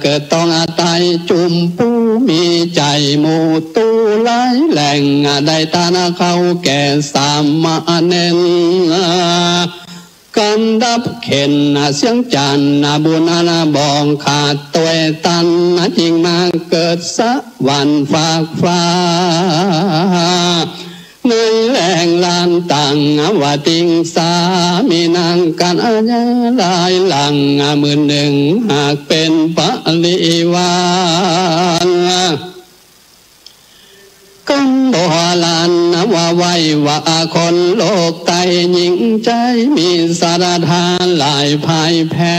เกิดต้องอาศัยจุมผู้มีใจ๋หมู่ตู้หลายแหล่ง ได้ตานเข้าแก่สามเณร กันดับเข็ญเสียงจันทร์บุญอันบ่ขาดตวยตัน จึงมาเกิดสวรรค์ฟากฟ้า ในแหล่งลานตังว่าติงสา มีนางกัญญาหลายหลังหมื่นหนึ่ง หากเป๋นปริวาร กำโบราณว่าไว้ว่าคนโลกใต้หญิงใจ๋มีศรัทธาหลายพ่ายแพ้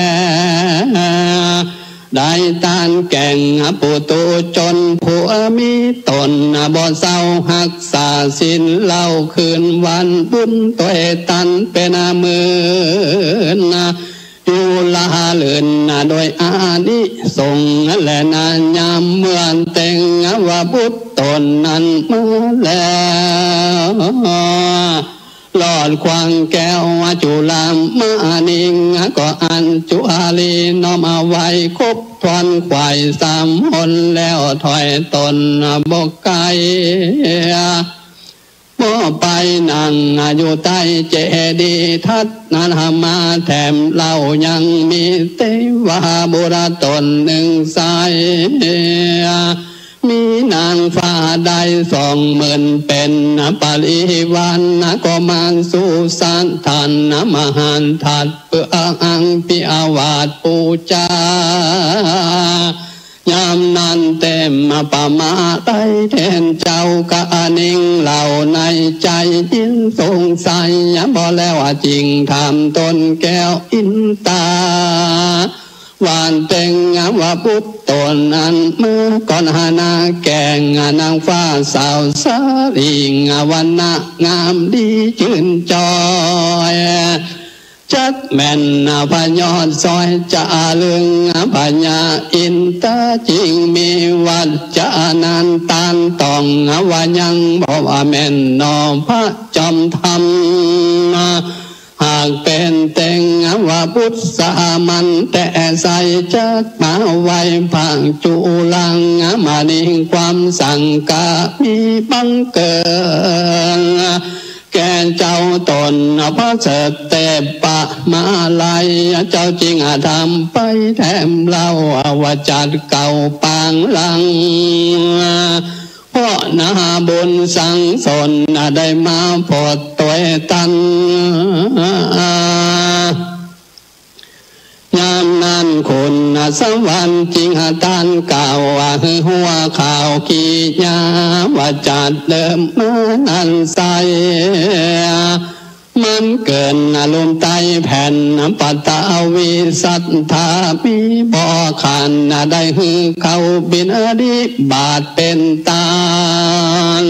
ได้ตานแก่งปุถุชนผู้มีต๋น บ่เศร้ารักษาศีลเล่าคืนวัน บุญตวยตันเป๋นหมื่น อยู่ละเลินโดยอานิสงส์แล นาญามเมื่อเตงว่าบุตรต๋นนั้นมาแล้ว รอดควางแก้วจุลามณี ก็อัญจุลีน้อมเอาไว้ ครบถ้วนไขว่สามหนแล้ว ถอยต๋นบ่ไกล บ่ไป นั่งอยู่ใต้เจดีย์ทัดนั้นมาแถมเล่ายังมีเตวบุตรต๋นนึ่งใส มีนางฟ้าได้สองหมื่นเป๋นปริวาร ก็มาสู่สถานมหันทัด เปื้ออังพิอาวาสปู๋จา ยามนั้นเตรียมประมาไลเต้นเจ้า ก็นิ่งเล่าในใจ๋ยินสงสัยบ่แล้ว จึงถามต๋นแก้วอินตา ว่าเตวบุตรต๋นนั้นมาก่อนหน้าแก่นางฟ้าสาวสาลี วรรณะงามดีจื้นจ้อย จักแม่นพญาสอยจารึง พญาอินตาจึงมีวาจานั้นต้านตอง ว่ายังบ่ว่าแม่นหนอพระจอมธรรม หากเป๋นเตวบุตรสามัญแต๊ใส จักมาไหว้พระจุลังมณี ความสังกามีบังเกิด แก่เจ้าต๋นพระเสด็จปะมาลัย เจ้าจึงทำไปแถมเล่า ว่าจัดเกล้าปางหลัง เพราะนาบุญสังสนได้มาพบตวยตัน ยามนั้นคุณสวรรค์จึงต้านกล่าวว่า หื้อหัวข่าวกิริยา ว่าจัดเดิมมานั้นใส มันเกิดลุ่มใต้แผ่นปฐวี ศรัทธามีบ่ขาด ได้หื้อเขาบิณฑบาตเป๋นต้าน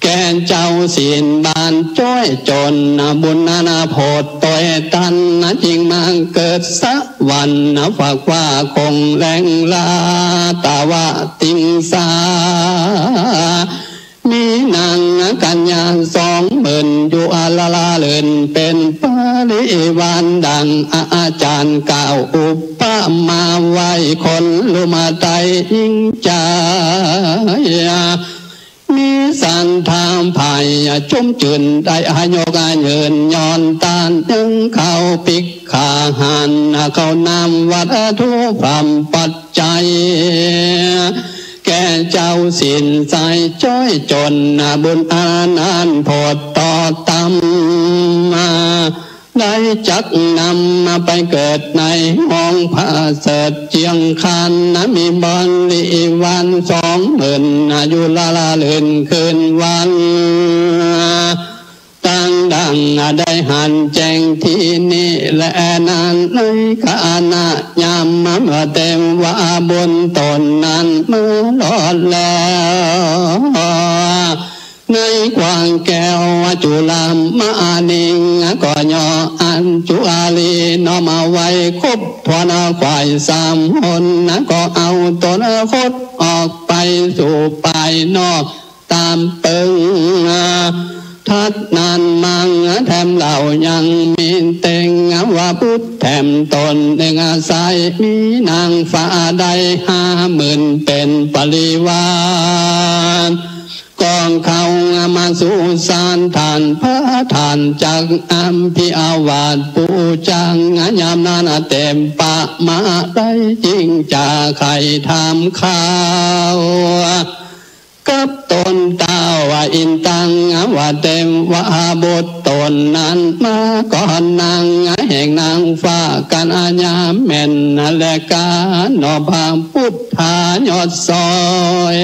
แก่เจ้าศีลบานจ้อยจน บุญนั้นโผดตวยตัน จึงมาเกิดสวรรค์ ฝักว่าคงแรงลา ตวติงสา มีนางกัญญาสองหมื่น อยู่อาลาเลินเป๋นปริวาร ดังอาจารย์กล่าวอุปมาไว้ คนลุ่มใต้ยิ่งใจ๋ มีศรัทธาใฝ่ชุ่มจื้น ได้ยกยืนย้อนต้าน ยังข้าวภิกขาหาร ข้าวน้ำวัตถุพร้อมปัจจัย แก่เจ้าศีลใสจ้อยจน บุญอันนั้นโผดต่อตัมมา ได้จักนำมาไปเกิดในห้องประเสริฐเจียงคาน มีบริวารสองหมื่น อยู่ละละเลินคืนวัน ตั้งดังได้หันแจ้งตี้นี้แล นั้นในขณะยามเตวบุตรต๋นนั้นมาฮอดแล้ว ในขว้างแก้วจุลมณี ก็ย่ออัญจุลีน้อมเอาไว้ครบถ้วน ขว้ายสามหน ก็เอาต๋นคดออกไปสู่ภายนอกต๋ามเปิง ทัดนั้นมาแถมเล่ายังมีเตวบุตรแถมต๋นนึ่งอาศัย มีนางฟ้าได้ห้าหมื่นเป๋นปริวาร ก็เข้ามาสู่ศาลต้านพระต้าน จักอัมพิอาวาสปู๋จา ยามนั้นเตมปะมาลัยจึงจะใค่ถามข่าว กับต๋นเต้าว่าอินตัง ว่าเตวบุตรต๋นนั้นมาก่อนนาง แห่งนางฟ้ากัญญาแม่นแลกา นอพระพุทธายอดสอย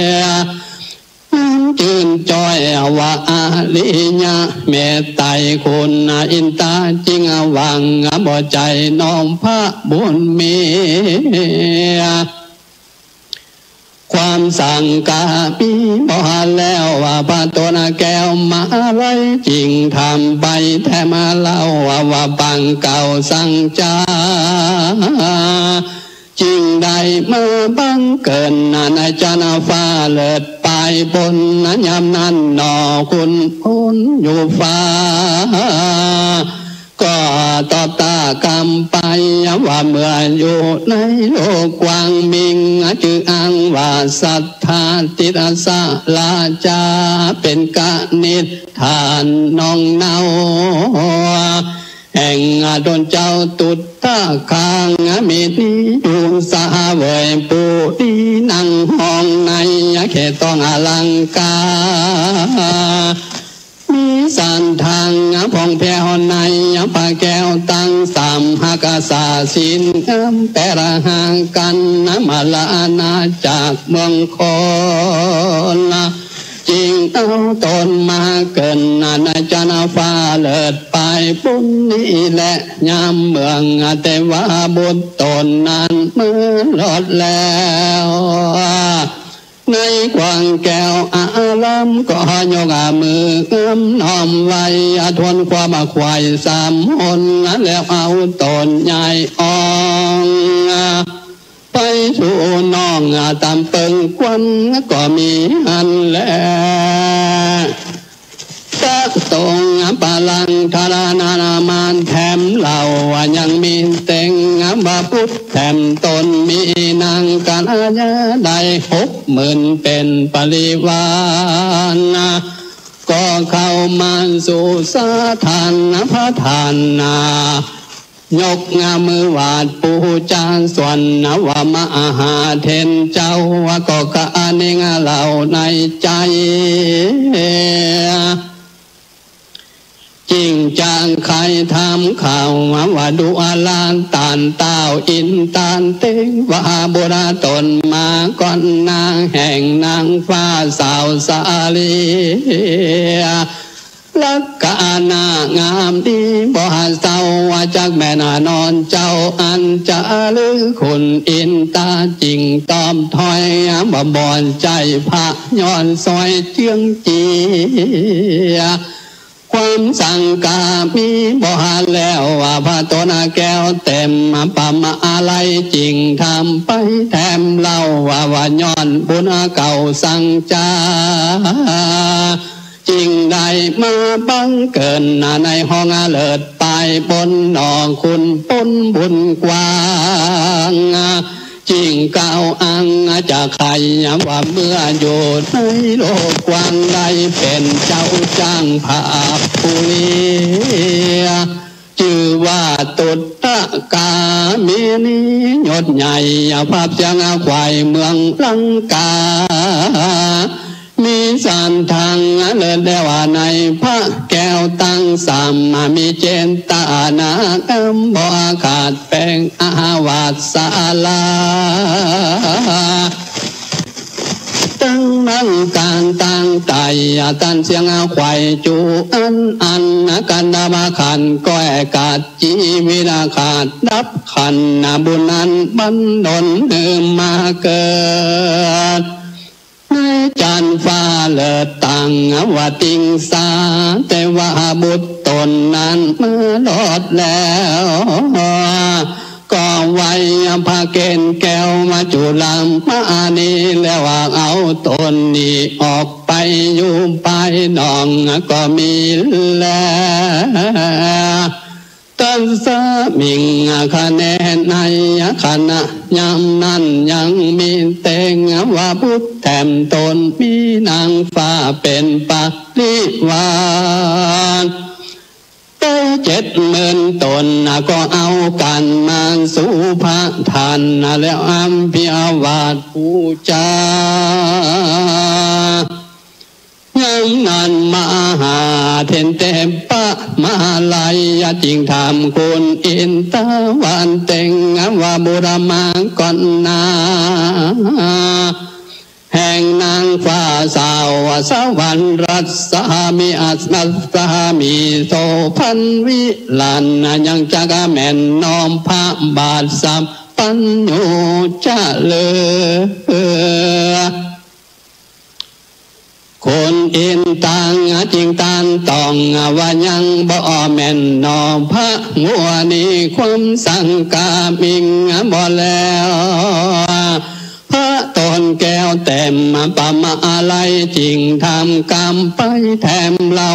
จื้นจ้อยว่าอริยะเมตไตรคุณ อินตาจึงหวังบ่ใจ้น้อมพระบุญมี ความสังกามีบ่แล้ว ว่าพระต๋นแก้วมาลัยจึงถามไปแถมเล่า ว่าปางเก่าสังจา จึงได้มาบังเกิดในจันทร์ฟ้าเลิศปลายบน ยามนั้นหนอคุณพลอยู่ฟ้า ก็ตอบตา ากำไปว่าเมื่ออยู่ในโลกกว้าง มิ่งจื้ออังว่าสัตถาทิสราชา เป๋นกนิษฐานนองเนา แห่งตนเจ้าตุ๊ตตะคามินี อยู่เสวยปุรีนั่งห้องในเขตต้องอลังการ มีสันทางผ่องแผ้วในพระแก้วตังสาม หักษาศีลงามแปดหากั๋น มาลาอาณาจักรเมืองคร จึงเอาตนมาเกิ๋นในจันทร์ฟ้าเลิศไปบุญนี้แล ยามเมืองเตวบุตรตนนั้นเมื่อรอดแล้ว ในกว้างแก้วอารามก็ยกมือน้อมไหว้ ทวนความไขว่สามหน แล้วเอาตนย้ายอ่อง ไปสู่นองต๋ามเปิงควันก็มีหั้นแล พระสงฆ์ปรังทรานามานแถมเล่า ยังมีเต็งว่าบุตรแถมตน มีนางกัลยาได้หกหมื่นเป๋นปริวาร ก็เข้ามาสู่สถานพระทานนา ยกมือไหว้ปู๋จาสรรเสริญว่า มหาเถรเจ้า ก็กระเน่งเล่าในใจ๋ จึงจะใค่ถามข่าวว่า ดูราต้านต้าวอินทร์ต้านเตวบุตรตนมาก่อนหน้า แห่งนางฟ้าสาวสาลี ลักษณะงามดีบ่เศร้า จักแม่นนอนเจ้าอันจะลือคุณอินทร์ จึงตอบถ้อยบ่บ่ใจ้พระ ย้อนสอยเจืองเจีย ความสังกามีบ่แล้ว ว่าพระตนแก้วเต็มประมาลัย จึงถามไปแถมเล่าว่า ว่าย้อนบุญเก่าสังจา จึงได้มาบังเกิดในห้องเลิศไปบนหนอคุณปนบุญกว้าง จึงกล่าวอ้างจะใค่ว่า เมื่ออยู่ในโลกกว้างได้เป๋นเจ้าจ้างพระปุรี จื้อว่าตุ๊ตตะคามินี ยศใหญ่ภาพเสียงไขว่เมืองลังกา มีสันทางเลิศแล้วในพระแก้วตังสาม มีเจตนางามบ่ขาดแป๋งอาวาสาลา ตึงนั้นก๋านตั้งใต้ต้านเสียงไขว่จูอันอัน กันดามาขันก้อยกัดจีวิลาขาดดับขัน บุญนั้นบันดลหื้อมาเกิด ในจันทร์ฟ้าเลิศตังว่าติงสา เตวบุตรตนนั้นเมื่อรอดแล้ว ก็ไหว้พระเกศแก้วมาจุลามณี แล้วว่าเอาตนนี้ออกไปอยู่ภายนอกก็มีแล ตัสมิงคเณ ในขณะยามนั้นยังมีเตวบุตรแถมตน มีนางฟ้าเป๋นปริวาร ได้เจ็ดหมื่นต๋น ก็เอากั๋นมาสู่พระทาน แล้วอภิวาทปู๋จา ยามนั้นมหาเถรเตปะมาลัย จึงถามคุณอินทร์ว่า เตวบุตรมาก่อนหน้า แห่งนางฟ้าสาวสวรรค์รัศมีอัศรัศมีโสภณวิหราญ ยังจักแม่นนอพระบาทสัพพัญญูจะเลือ คุณอินทร์ตังจึงต้านต้องว่า ยังบ่แม่นนอพระมัวนี้ ความสังกามิ่งบ่แล้ว พระตน แก้วแต้มมาปะมาอาลัย จึงถามกำไปแถมเล่า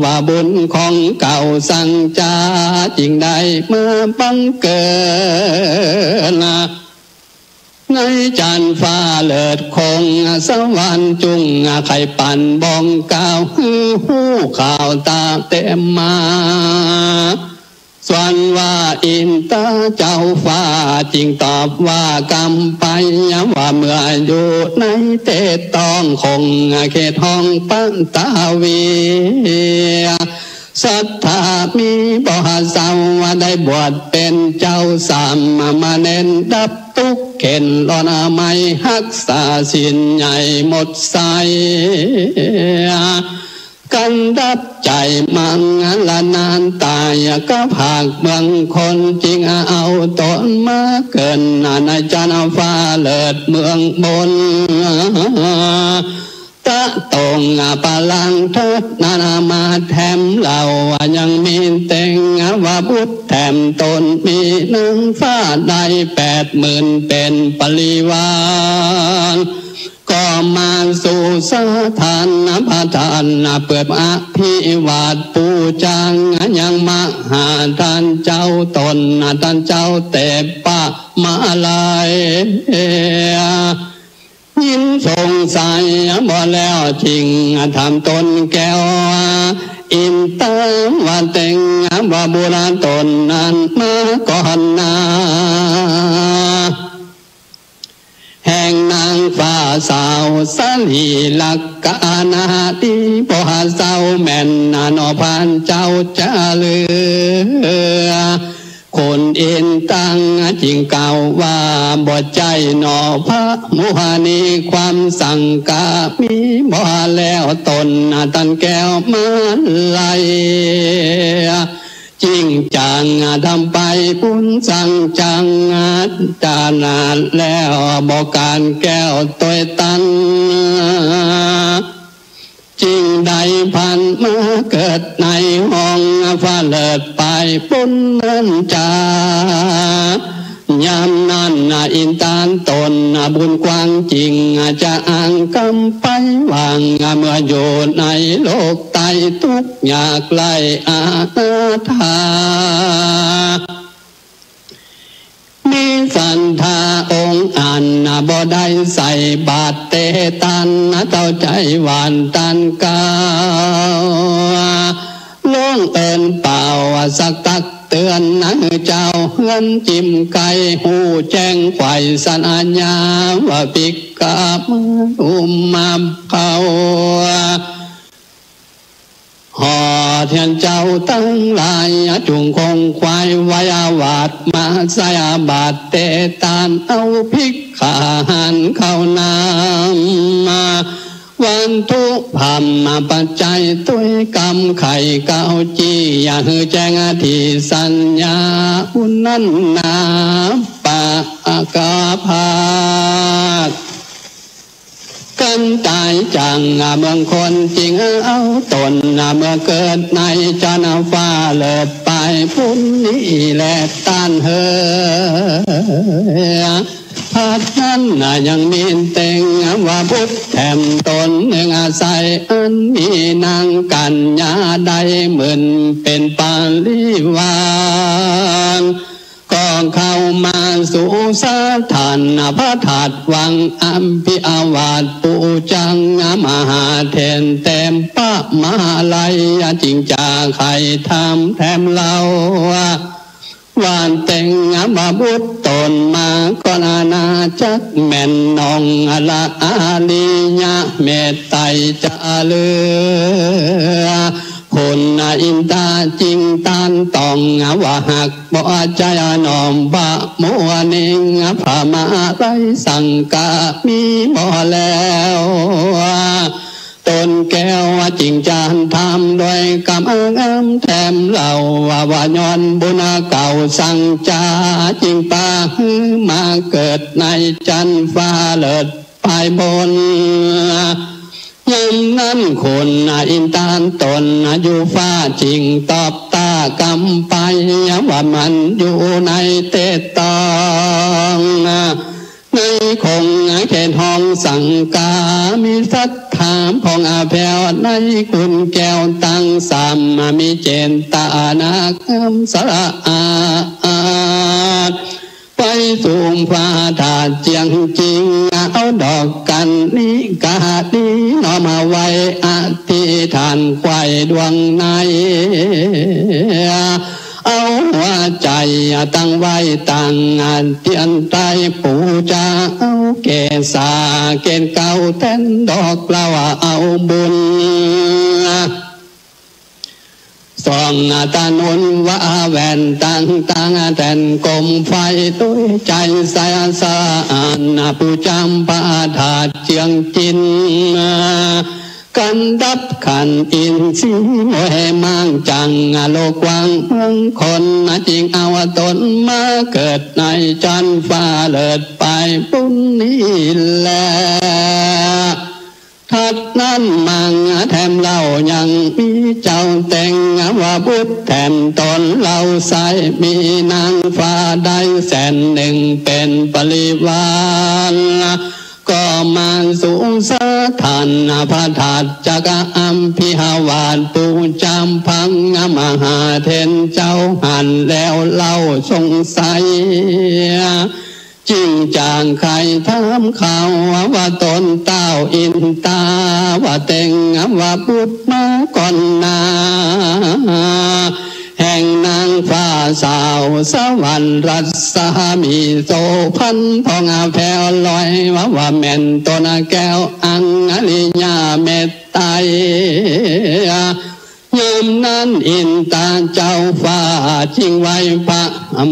ว่าบุญของเก่าสังจ๋า จึงได้มาบังเกิด ในจั๊นฟ้าเลิศคงสวรรค์ จุ่งใค่ปันบ่งกล่าว หื้อฮู้ข่าวตาแต้มมา ส่วนว่าอินตาเจ้าฟ้า จึงตอบว่ากำไป ว่าเมื่ออยู่ในเต๊ะต๊อง คงเขตห้องปัตตวี ศรัทธามีบ่เศร้า ได้บวชเป๋นเจ้าสามเณร ดับตุ๊กข์เข็ญร้อนไหม้ ฮักษาศีลใหญ่หมดใส กันดับใจ๋มังละนานต๋าย ก็ภาคเมืองคน จึงเอาต๋นมาเกิด ในจั๊นฟ้าเลิศเมืองบน ตะตงปะลังเถิดนั้นมาแถมเล่า ยังมีเต็งว่าบุตรแถมต๋น มีนางฟ้าได้แปดหมื่นเป๋นปริวาร ก็มาสู่สถานพระธาตุ เปื้ออภิวาทปู๋จ๋า ยังมาหาต้านเจ้าต๋น ต้านเจ้าเตปะมาลัย ยินสงสัยบ่แล้ว จึงถามต๋นแก้วอินตา ว่าเต็งว่าบุตรต๋นนั้นมาก่อนนา แห่งนางฟ้าสาวสรีลักษณะดี บ่เศร้าแม่นหนอพานเจ้าจะเหลือ คนอินตังจึงกล่าวว่า บ่ใจ้หนอพระมุนี ความสังกะมีบ่แล้ว ต๋นต้านแก้วมาลัย จึงจ๋างทำไปบุญสังจ๋า จานาแล้วบ่การแก้วตวยตัน จึงได้พันมาเกิดในห้องฟ้าเลิศไปปุ้นเนินจา ยามนั้นอินตาต๋นบุญกว้างจริง จะอ้างกำไปวาง เมื่ออยู่ในโลกใต้ตุ๊กข์ยากไร้อนาถา มีศรัทธาองค์อันบ่ได้ใส่บาตรเตตัน เต้าใจ๋หวานตันกล่าว ร้องเอิ้นเป่าสักตักเตือน หื้อเจ้าเฮือนจิมไกฮู้แจ้งไขว่สัญญา ว่าภิกขะมาอุมมาเขา ขอเตียนเจ้าตังหลาย จุ่งคงไขว่ไว้อาวาสมาใส่บาตรเตตัน เอาภิกขะหารเข้านำมา วัตถุธรรมปัจจัยตวยกำไขเก้าจี้ อย่าหื้อแจ้งอธิสัญญา อุนั้นนาปะกาพาด กันต๋ายจากเมืองคนจริงเอาต๋น เมื่อเกิดในจันฟ้าเลิศไปปุ้นนี้แลต้านเฮอ พัดนั้นยังมีเต็งว่าบุตรแถมต๋นหนึ่งอาศัย อันมีนางกัญญาได้หมื่นเป๋นปริวาร ก็เข้ามาสู่สถานพระธาตุวังอภิอาวาสปู๋จ๋ามหาเถรเตปะมาลัย จึงจะไขถามแถมเล่า ว่าเต็งว่าบุตรต๋นมาก่อนนาจักแม่นน้องละอาริยะเมตไตรจะเหลือ คุณอินตาจริงต้านต้องว่าหาก บ่ใจ้น้อมพระมุนี พระมาลัยสังกะมีบ่แล้ว ต๋นแก้วจึงจานถามด้วยกำงามแถมเล่า ว่าย้อนบุญเก่าสังจ๋า จึงปาหื้อมาเกิดในจันฟ้าเลิศ ภายบน ยามนั้นคุณอินตาต๋นอยู่ฟ้าจึงตอบตากำไป ว่ามันอยู่ในเต๊ะต๊อง ในคงเขตห้องสังฆา มีศรัทธาพ่องแผ้วในคุณแก้วตังสาม มีเจตนาสะอาด ไปสู่พระธาตุเจียงจิง เอาดอกกัณฑิกานี้น้อมเอาไว้อธิษฐานไขว้ดวงใน เอาหัวใจ๋ตั้งไว้ตังเตียนใต้ ปู๋จาเอาเกศาเกศเก้าแตนดอกเหล้าเอาบุญ ส่องตาหนุนว่าแหวนต่างๆ แตนโกมไฟด้วยใจ๋ใสสะอาด ปู๋จำพระธาตุเจียงจิง กันดับขันธ์อินทรีย์มวยมางจัง โลกกว้างเมืองคน จิ่งเอาตนมาเกิดในจั๊นฟ้าเลิศไปบุญนี้แล ถัดนั้นมาแถมเล่ายังมีเจ้าแต่งว่าบุตรแถมต๋นเล่าไส้ มีนางฟ้าได้แสนนึ่งเป๋นปริวาร ก็มาสู่สถานพระธาตุจักอำภิวาท ปู๋จำพระมหาเถรเจ้าหันแล้วเล่าสงสัย จิ่งจางใค่ถามเขาว่าต๋นเต้าอินตา ว่าแต่งว่าบุตรมาก่อนหน้า แห่งนางฟ้าสาวสวรรค์รัศมีโสภณพ่องแผ้วลอย ว่า ว่าแม่นต๋นแก้วอังอริยะเมตไตร ยามนั้นอินตาเจ้าฟ้าจิ่งไหว้พระ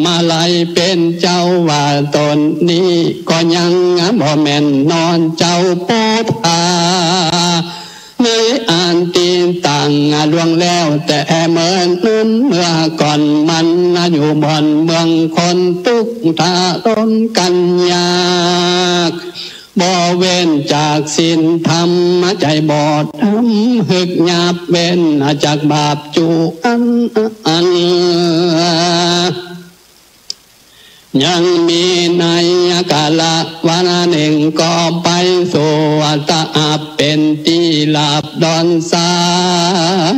มาลัยเป๋นเจ้าว่าต๋นนี้ก็ยังบ่แม่นนอนเจ้าปุทธา ในอันติตังล่วงแล้วแต่เมินนั้นเมื่อก่อนมันอยู่บ่อนเมืองคนตุ๊กข์ทะรนกันยาก บ่เว้นจากศีลธรรม ใจ๋บ่ดำ หึกหยาบเว้นจากบาปจุอันอัน ยังมีในกาละวันนึ่งก็ไปสู่อัตตะอับเป๋นตี้หลาบดอนสา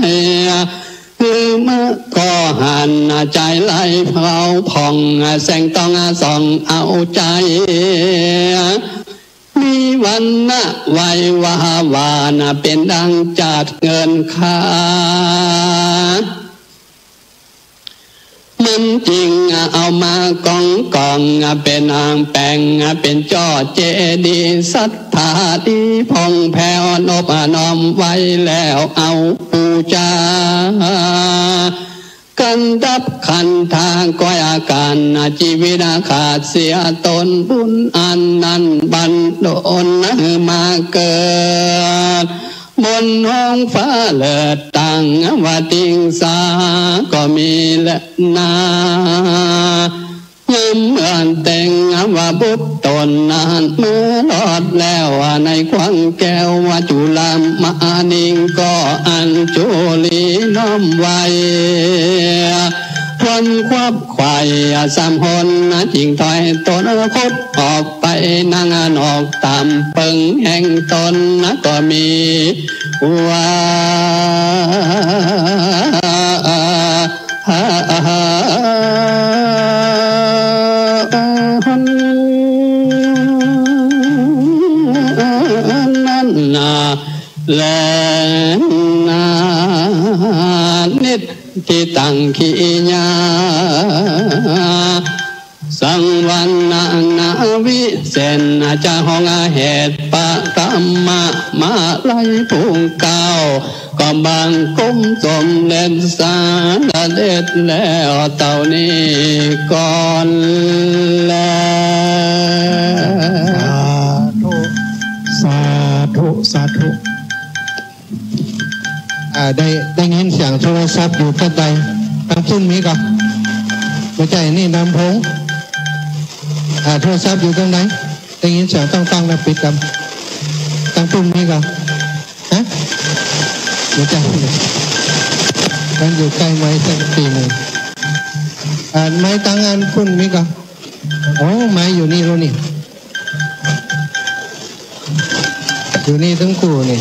ย คือเมื่อก็หันใจ๋ไหลเผาผ่อง แสงต้องส่องเอาใจ๋ มีวรรณะไววาหวาน เป๋นดังจาดเงินคา มันจิ่งเอามากองกอง เป๋นอ่างแป๋ง เป๋นจ้อเจดีย์ศรัทธาตี้ผ่องแผ้วนบน้อมไว้แล้วเอาปู๋จา กันดับขันธาก้อยอาการชีวิตขาดเสียต๋น บุญอันนั้นบันดลมาเกิด บนห้องฟ้าเลิศต่างว่าติงสาก็มีแลนา ยามเมื่อแต่งว่าบุตรต๋นนั้นเมื่อรอดแล้วในขวังแก้วว่าจุลามณีก็อัญจุลีน้อมไหว้ ควรควับไขว่สามหนจิ่งถอยต๋นคดออกไปนั่งนอกต๋ามเปิงแห่งต๋นก็มีว่า นั้นนาแลนา นิทธิตังขีญา สังวรรณนาวิเศษ จะห้องเหตุปะธรรมะมาลัยผู้เก้า ก็บังคมสมเด็จสารเด็จแล้วเต้านี้ก่อนแล สาธุ สาธุ สาธุ อ่า ได้ ได้ยินเสียงโทรศัพท์อยู่ตรงใด ตางปุ้นมีก่อ บ่ใจ้นี่ลำโพง อ่า โทรศัพท์อยู่ตรงใด ได้ยินเสียงต้องๆ แล้วปิดก่อน ตางปุ้นมีก่อ ฮะ บ่ใจ้ มันอยู่ใก้ไมค์สักตี้นึ่ง อ่า ไมค์ตางอันปุ้นมีก่อ โอ้ ไมค์อยู่นี่แล้วนี่ อยู่นี่ตึงกู้นี่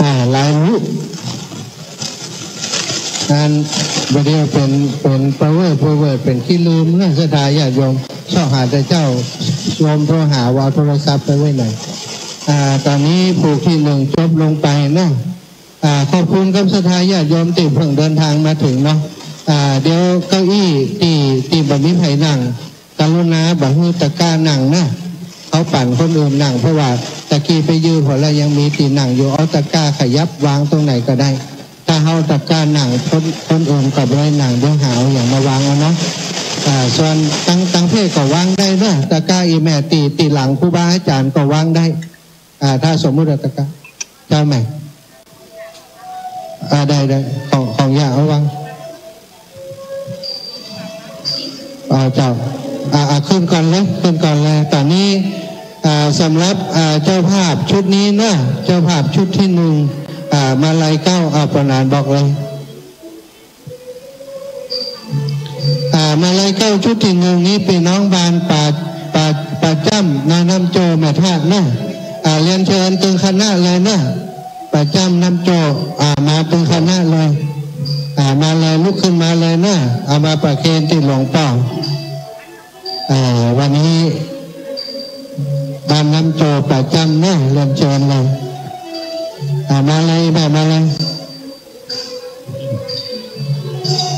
อ่า ลายรู้ อันบ่าเดี่ยวเป๋น เป๋นเปอร์เวิร์ด เปอร์เวิร์ด เป๋นขี้ลืมเนาะ ศรัทธาญาติโยม ซอกหาแต่เจ้า โยมโทรหาว่าเอาโทรศัพท์ไปไว้ไหน อ่า ต๋อนนี้ผูกตี้นึ่งจบลงไปเนาะ อ่า ขอบคุณกับศรัทธาญาติโยมตี้เพิ่งเดินตางมาเถิงเนาะ อ่า เดี๋ยวเก้าอี้ตี้ ตี้บ่มีใผนั่ง กรุณาบ่หื้อตะกร้านั่งนะ เขาปั่นคนอื่นนั่ง เพราะว่าตะกี้ไปยื้อเขาแล้วยังมีตี้นั่งอยู่ เอาตะกร้าขยับวางตรงไหนก็ได้ ถ้าเฮาตะกร้านั่ง คน คนอื่นก็บ่ได้นั่ง เดี๋ยวหาเอาหยังมาวางเอาเนาะ อ่า ส่วนตัง ตังเพศก็วางได้เนาะ ตะกร้าอี่แม่ตี้ ตี้หลังครูบาอาจ๋ารย์ก็วางได้ อ่า ถ้าสมมุติว่าตะกร้า เจ้าแม่ อ่า ได้ ได้ ของ ของย่าเอาวาง อ่า เจ้า อ่า อ่า ขึ้นก่อนเลย ขึ้นก่อนเลย ต๋อนนี้ อ่า สำหรับ อ่า เจ้าภาพชุดนี้เนาะ เจ้าภาพชุดตี้นึ่ง อ่า มาลัยเก๊า อ่า ป้อหนานบอกเลย อ่า มาลัยเก๊าชุดตี้นึ่งนี้เป๋นน้องบ้านป่า ป่า ป่าจ้ำ นาน้ำโจ แม่ทาสเนาะ อ่า เรียนเจิญตึงคณะเลยเนาะ ป่าจ้ำ น้ำโจ อ่า มาตึงคณะเลย อ่า มาเลย ลุกขึ้นมาเลยเนาะ เอามาประเคนตี้หลวงป้อ อ่า วันนี้บ้านน้ำโจ ป่าจ้ำเนาะ เรียนเจิญเลย อ่า มาเลย มา มาเลย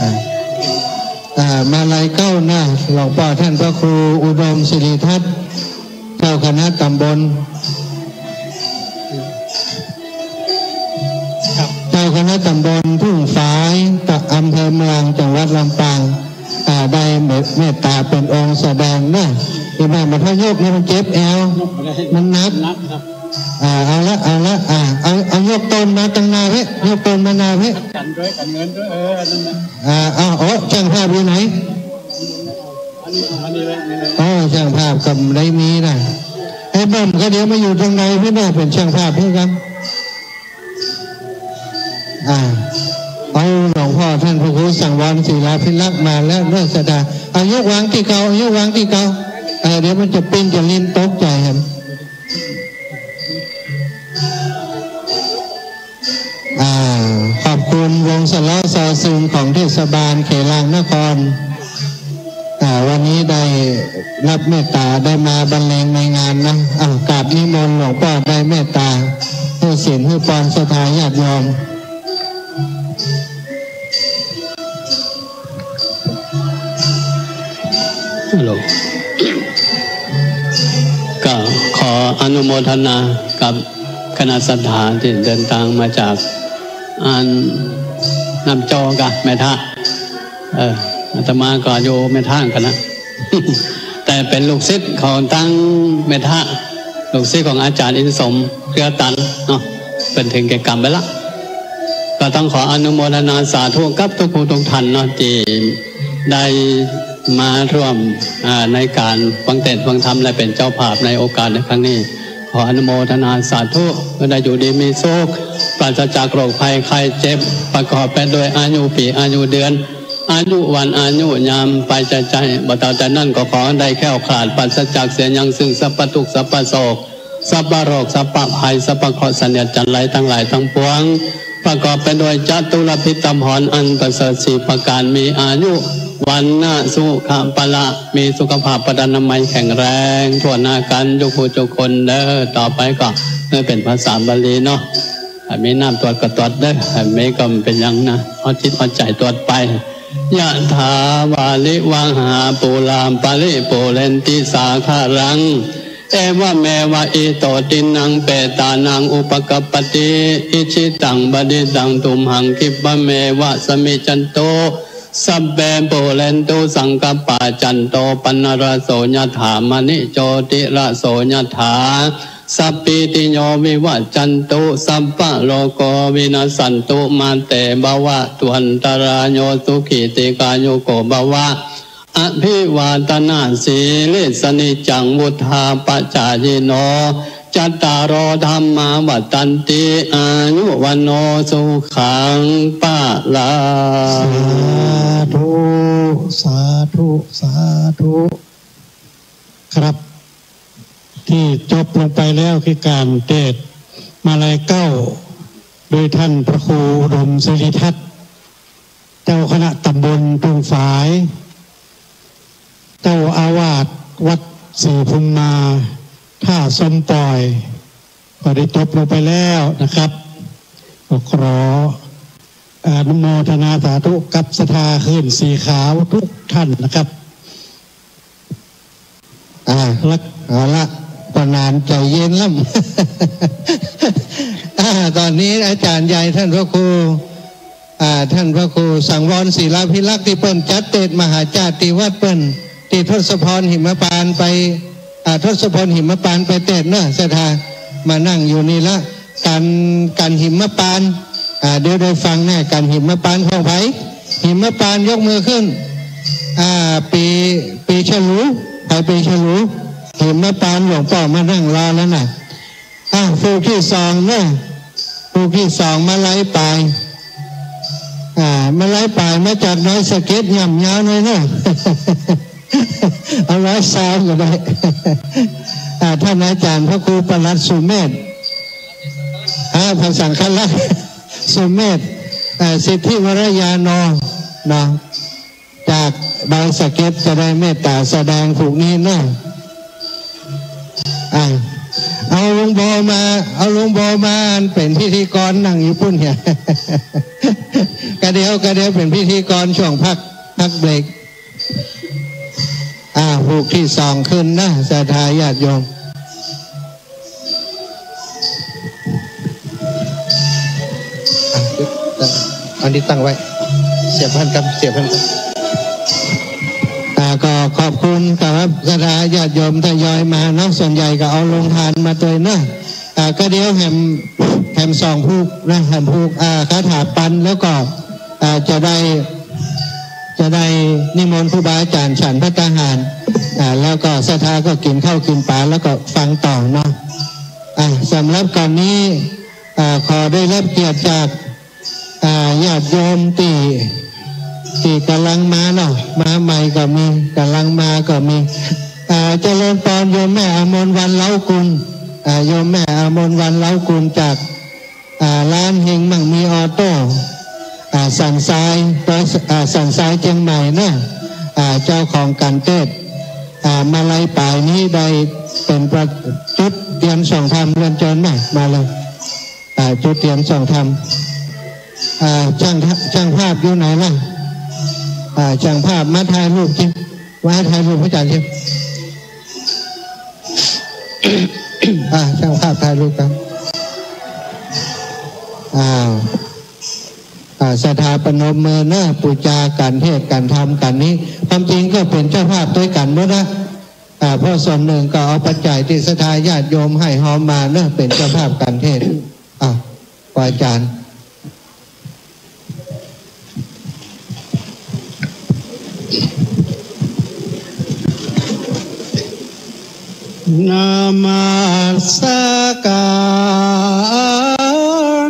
อ่า อ่า มาลัยเก๊านะ หลวงป้อต้านพระครูอุดมสิริทัศน์ เจ้าคณะตำบล ครับ เจ้าคณะตำบลทุ่งฝาย ตะ อำเภอเมือง จังหวัดลำปาง อ่า ได้เมตตาเป๋นองค์แสดงนะ ตี้แม่มาถ้ายกนี่มันเจ็บแอว มันหนัก หนักครับ อ่า เอาละ เอาละ อ่า เอา เอายกตนมาตังหน้าเว้ย ยกตนมาหน้าเว้ย กันด้วย กันเงินด้วย เออ นั่นแหละ อ่า เอา โอ้ จ้างภาพอยู่ไหน อันนี้ อันนี้เลย อันนี้เลย อ๋อ จ้างภาพก็ได้มีนะ ไอ้เบิ่มก็เดี๋ยวมาอยู่ตังในพี่น้องเป๋นจ้างภาพเพื่อกัน อ่า เอาหลวงป้อต้านพระครูสังวรศิลาภิรักษ์มาแล้วเนาะ ศรัทธา เอายกวางตี้เก่า เอายกวางตี้เก่า เออ เดี๋ยวมันจะปิ้นจะลิ้นตกใจ๋ครับ อ่า ขอบคุณวงสะเลาะซอซึงของเทศบาลเขลางนคร อ่า วันนี้ได้รับเมตตาได้มาบรรเลงในงานนะ อ่า กราบนิมนต์หลวงป้อได้เมตตาหื้อศีลหื้อปอนศรัทธาญาติโยม ฮัลโหล ก็ขออนุโมทนากับคณะศรัทธาตี้เดินตางมาจาก อัน น้ำโจกะ แม่ทาส เออ อาตมาก็อยู่แม่ทาสกั๋นนะ แต่เป๋นลูกศิษย์ของตังแม่ทาส ลูกศิษย์ของอาจ๋ารย์อินสม เครือตันเนาะ เปิ้นเถิงแก่กรรมไปละ ก็ต้องขออนุโมทนาสาธุกับกู้ผู้กู้ต้านเนาะ ตี้ได้มาฮ่วม อ่า ในก๋านฟังเตศน์ฟังธรรม และเป๋นเจ้าภาพในโอกาสในครั้งนี้ ขออนุโมทนาสาธุ ก็ได้อยู่ดีมีสุข ปราศจากโรคภัยไข้เจ็บ ประกอบไปด้วยอายุปี๋ อายุเดือน อายุวัน อายุยาม ไปใจ๋ใจ๋ บ่เฒ่าใจ๋นั้นก็ขอได้แคล้วคลาด ปราศจากเสียหยังซึ่งสัพพะตุ๊กข์ สัพพะโศก สัพพะโรค สัพพะภัย สัพพะเคราะห์เสนียดจัญไรตังหลายตังปวง ประกอบไปด้วยจตุรพิธพรอันประเสริฐสี่ประก๋าน มีอายุ วรรณะ สุขะ พละ มีสุขภาพพรรณนามัยแข็งแรง ทั่วหน้ากั๋นกู้ผู้กู้คนเด้อ ต่อไปก็ เออ เป๋นภาษาบาลีเนาะ อ่า มีน้ำตวดก็ตวดเด้อ อ่า มีก็บ่เป๋นหยังนะ เอาจิตเอาใจ๋ตวดไป ยะถา วาริวะหา ปูรา ปะริปูเรนติ สาคะรัง เอวะเมวะ อิโต ทินนัง เปตานัง อุปะกัปปะติ อิจฉิตัง ปะฏิตัง ตุมหัง คิปปะเมวะ สะมิชฌันตุ สัพเพ ปูเรนตุ สังกัปปา จันโท ปะนะระโส ยะถา มะณิ โจติระโส ยะถา สัพพีติโย วิวัชชันตุ สัพพะโรโค วินัสสันตุ มาเต ภะวัตวันตะราโย สุขี ทีฆายุโก ภะวะ อะภิวาทะนะสีลิสสะ นิจจัง วุฑฒาปะจายิโน จ จัตตาโร ธัมมา วัฑฒันติ อายุ วัณโณ สุขัง พลัง สาธุ สาธุ สาธุ ครับ ตี้จบลงไปแล้วคือก๋านเตสน์มาลัยเก๊า โดยต้านพระครูอุดมสิริทัศน์ เจ้าคณะต๋ำบลทุ่งฝาย เจ้าอาวาสวัดศรีภูมิมา ต้าส้มป่อย ก็ได้จบลงไปแล้วนะครับ ก็ขออนุโมทนาสาธุกับศรัทธาคลื่นสีขาวทุกท่านนะครับ อ่า ละ เอาละ ป้อหนานใจ๋เย็นล้ำ อ่า ต๋อนนี้อาจ๋ารย์ใหญ่ต้านพระครู อ่า ต้านพระครูสังวรศิลาภิรักษ์ ตี้เปิ้นจัดเตสน์มหาจาติตี้วัดเปิ้น ตี้ทศพลหิมปานต์ไป อ่า ทศพลหิมปานต์ไปเตสน์เนาะ ศรัทธา มานั่งอยู่นี่ละ ก๋าน ก๋านหิมปานต์ อ่า เดี๋ยวได้ฟังแน่ ก๋านหิมปานต์ของใผ หิมปานต์ยกมือขึ้น อ่า ปี๋ ปี๋ฉลู ใผปี๋ฉลู หิมปานต์หลวงป้อมานั่งรอแล้วน่ะ อ่ะ ผูกตี้สองเนาะ ผูกตี้สอง มาลัยป๋าย อ่า มาลัยป๋ายมาจากดอยสะเก็ด ย่ำยาวหน่อยเนาะ เอาร้อยซาวก็ได้ อ่า ต้านอาจ๋ารย์พระครูประหลัดสุเมธ อ่า พระสังฆรักษ์ สุเมธ เอ่อ สิทธิวรยาโน เนาะ จากดอยสะเก็ดจะได้เมตต๋าแสดงผูกนี้เนาะ อ่ะ เอาลุงโบมา เอาลุงโบมาเป๋นพิธีกรนั่งอยู่ปุ้นเนี่ย กะเดียว กะเดียวเป๋นพิธีกรช่วงพัก พักเบรก อ่ะ ผูกตี้สองขึ้นนะ ศรัทธาญาติโยม อ่ะ อันนี้ตั้งไว้ เสียบหั้นครับ เสียบหั้นครับ อ่า ก็ขอบคุณครับ ศรัทธาญาติโยมทยอยมาเนาะ ส่วนใหญ่ก็เอาโรงทานมาตวยเนาะ อ่า ก็เดี๋ยวแหม แหมสองผูกนะ แหมผูก อ่า คาถาปัน แล้วก็ อ่า จะได้ จะได้นิมนต์ครูบาอาจ๋ารย์ฉันภัตตาหาร อ่า แล้วก็ศรัทธาก็กิ๋นข้าวกิ๋นป๋า แล้วก็ฟังต่อเนาะ อ่า สำหรับก๋านนี้ อ่า ขอได้รับเกียรติจาก อ่า ญาติโยมตี้ ตี้ก่ำลังมาเนาะ มาใหม่ก็มี ก่ำลังมาก็มี อ่า เจริญปอนโยมแม่อมรวรรณ เล้ากุล อ่า โยมแม่อมรวรรณ เล้ากุล จาก อ่า ร้านเฮงมั่งมีออโต้ อ่า สันทราย อ่า สันทรายเจียงใหม่นะ อ่า เจ้าของก๋านเตสน์ อ่า มาลัยป๋ายนี้ได้เป๋นประ จุดเตียนส่องธรรมเรือนโจรนะ มาเลย อ่า จุดเตียนส่องธรรม อ่า จ้าง จ้างภาพอยู่ไหนล่ะ อ่า จ้างภาพมาถ่ายรูปสิ มาถ่ายรูปพระอาจ๋ารย์สิ อ่า จ้างภาพถ่ายรูปครับ อ้าว อ่า ศรัทธาประนมมือเนาะ ปู๋จาก๋านเทศน์ก๋านธรรมก๋านนี้ ความจริงก็เป๋นเจ้าภาพตวยกั๋นหมดนะ อ่า เพราะส่วนนึ่งก็เอาปัจจัยตี้ศรัทธาญาติโยมให้ฮอมมาเนาะ เป๋นเจ้าภาพก๋านเทศน์ อ่ะ ครูอาจ๋ารย์ นมัสก๋า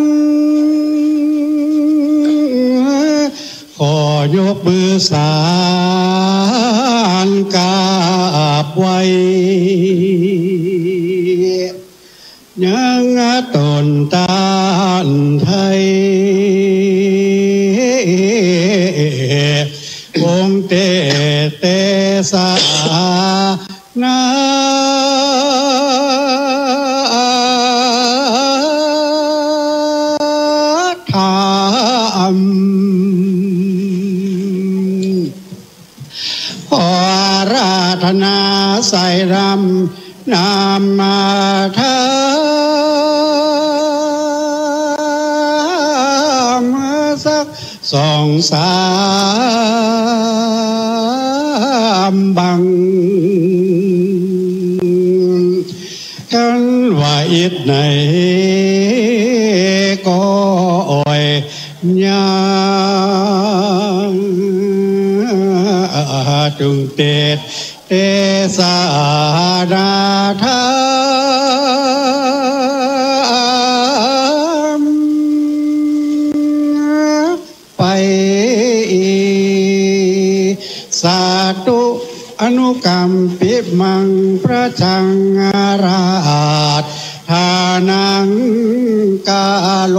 น ขอยกมือสานกราบไหว้ ยังต๋นต้านไทย องค์เตสน์เตสนา ธรรม ขออาราธนาใส่รำ นำมาธรรมสักสองสามบัง คันว่าอิดไหนก็อ่อยยัง จุ่งเตสน์เตสนาธรร กัมปิมัง ประชัง ราชานัง กะโร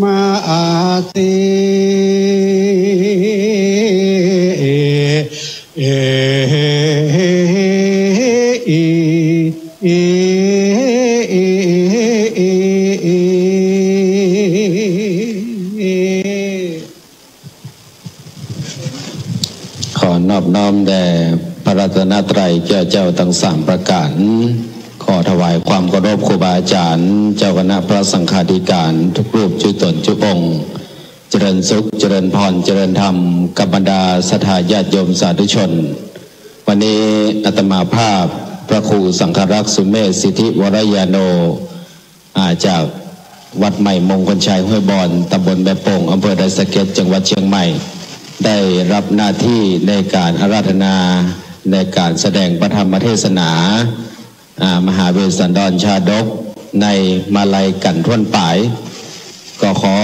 มาสิ เอ เอ เอ เอ ขอนอบน้อมแด่พระรัตนตรัยแก้วเจ้าตังสามประก๋าน ขอถวายความเคารพครูบาอาจ๋ารย์ เจ้าคณะพระสังฆาธิการ ทุกรูปจุ๊ต๋นจุ๊องค์ เจริญสุข เจริญพร เจริญธรรม กับบรรดาศรัทธาญาติโยมสาธุชน วันนี้อาตมาภาพพระครูสังฆรักษ์สุเมธ สิทธิวรญาโณ อ่า จากวัดใหม่มงคลชัยห้วยบอน ตำบลแม่โป่ง อำเภอดอยสะเก็ด จังหวัดเชียงใหม่ ได้รับหน้าที่ในก๋านอาราธนา ในก๋านแสดงพระธรรมเทศนา อ่า มหาเวสสันดรชาดก ในมาลัยกั๋นถ้วนป๋าย ก็ขอ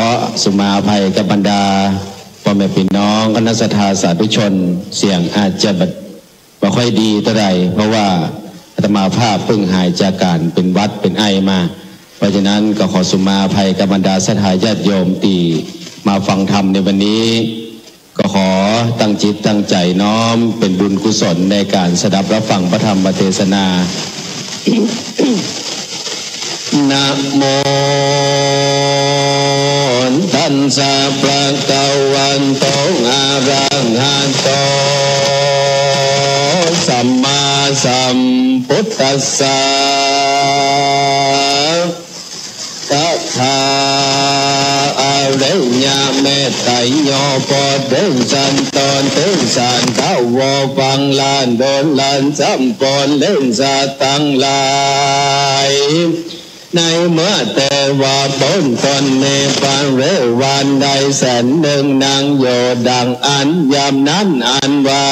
สุมาอภัยกับบรรดาป้อแม่ปี้น้องคณะศรัทธาสาธุชน เสียงอาจจะบ่ บ่ค่อยดีเต้าใด เพราะว่าอาตมาภาพเพิ่งหายจากก๋านเป๋นหวัดเป๋นไอมา เพราะฉะนั้นก็ขอสุมาอภัยกับบรรดาศรัทธาญาติโยมตี้มาฟังธรรมในวันนี้ ก็ขอตั้งจิตตั้งใจ๋น้อมเป๋นบุญกุศลในก๋านสดับรับฟังพระธรรมเทศนา นะโม ตัสสะ ภะคะวะโต อะระหะโต สัมมาสัมพุทธัสสะ ตถา อริยะเมตไตรโย โพธิสัตว์ตนติสัตว์ ทวาร ล้านโดนล้านสัมปน เล่นสัตว์ตังหลาย ในเมื่อเตวะบุตรตนมีปริวารได้แสนหนึ่งนั่งอยู่ดังอั้น ยามนั้นอันว่า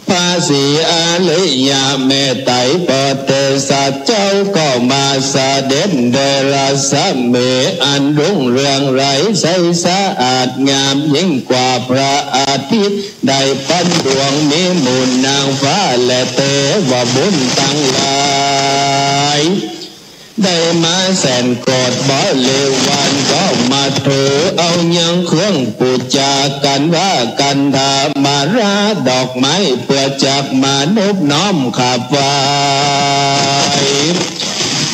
พระศรีอริยะเมตไตรโพธิสัตว์เจ้าก็มาเสด็จโดยรัศมีอันรุ่งเรืองไร้ใสสะอาดงามยิ่งกว่าพระอาทิตย์ ได้เปล่งดวง มีหมู่นางฟ้าและเตวะบุตรตังหลาย ได้มาแสนโกฏบริวารก็มาถือเอายังเครื่องปู๋จากั๋นว่า คันธะ มาลา ดอกไม้ เปื้อจักมานบน้อมขับไหว้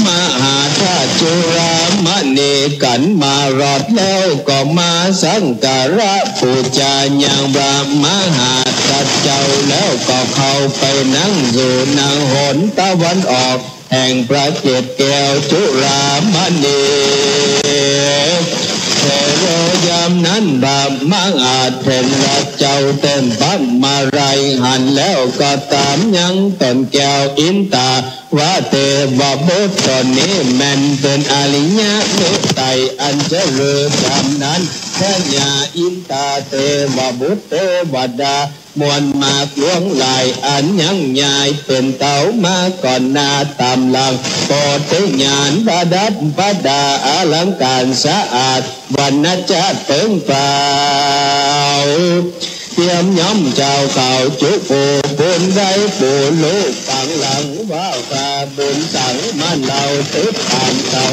มหาธาตุจุลามณีกั๋นมารอดแล้ว ก็มาสักการะปู๋จายังพระมหาธาตุเจ้า แล้วก็เข้าไปนั่งอยู่นังหนตะวันออก แห่งพระเกศแก้วจุลามณี เถโร ยามนั้นพระมหาเถระเจ้าเต้นพระมาลัยหันแล้วก็ถามยังต้นแก้วอินทา ว่าเตวะบุตรต๋นนี้แม่นเป๋นอริยะเมตไตรอันเจริญ ยามนั้นพญาอินทาเตวะบุตรเตวดา มวลมากหลวงหลายอันยังยายเป๋นเต้ามาก่อนหน้าต๋ามหลัง โพธิญาณประดับประดาอลังการสะอาดวรรณจาติเปิงเป๋า เตรียมย่อมเจ้าเขาจุผู้บุญได้ผู้ลูกปังหลังว่าข้าบุญสังมาเล่าติดต๋ามเต้า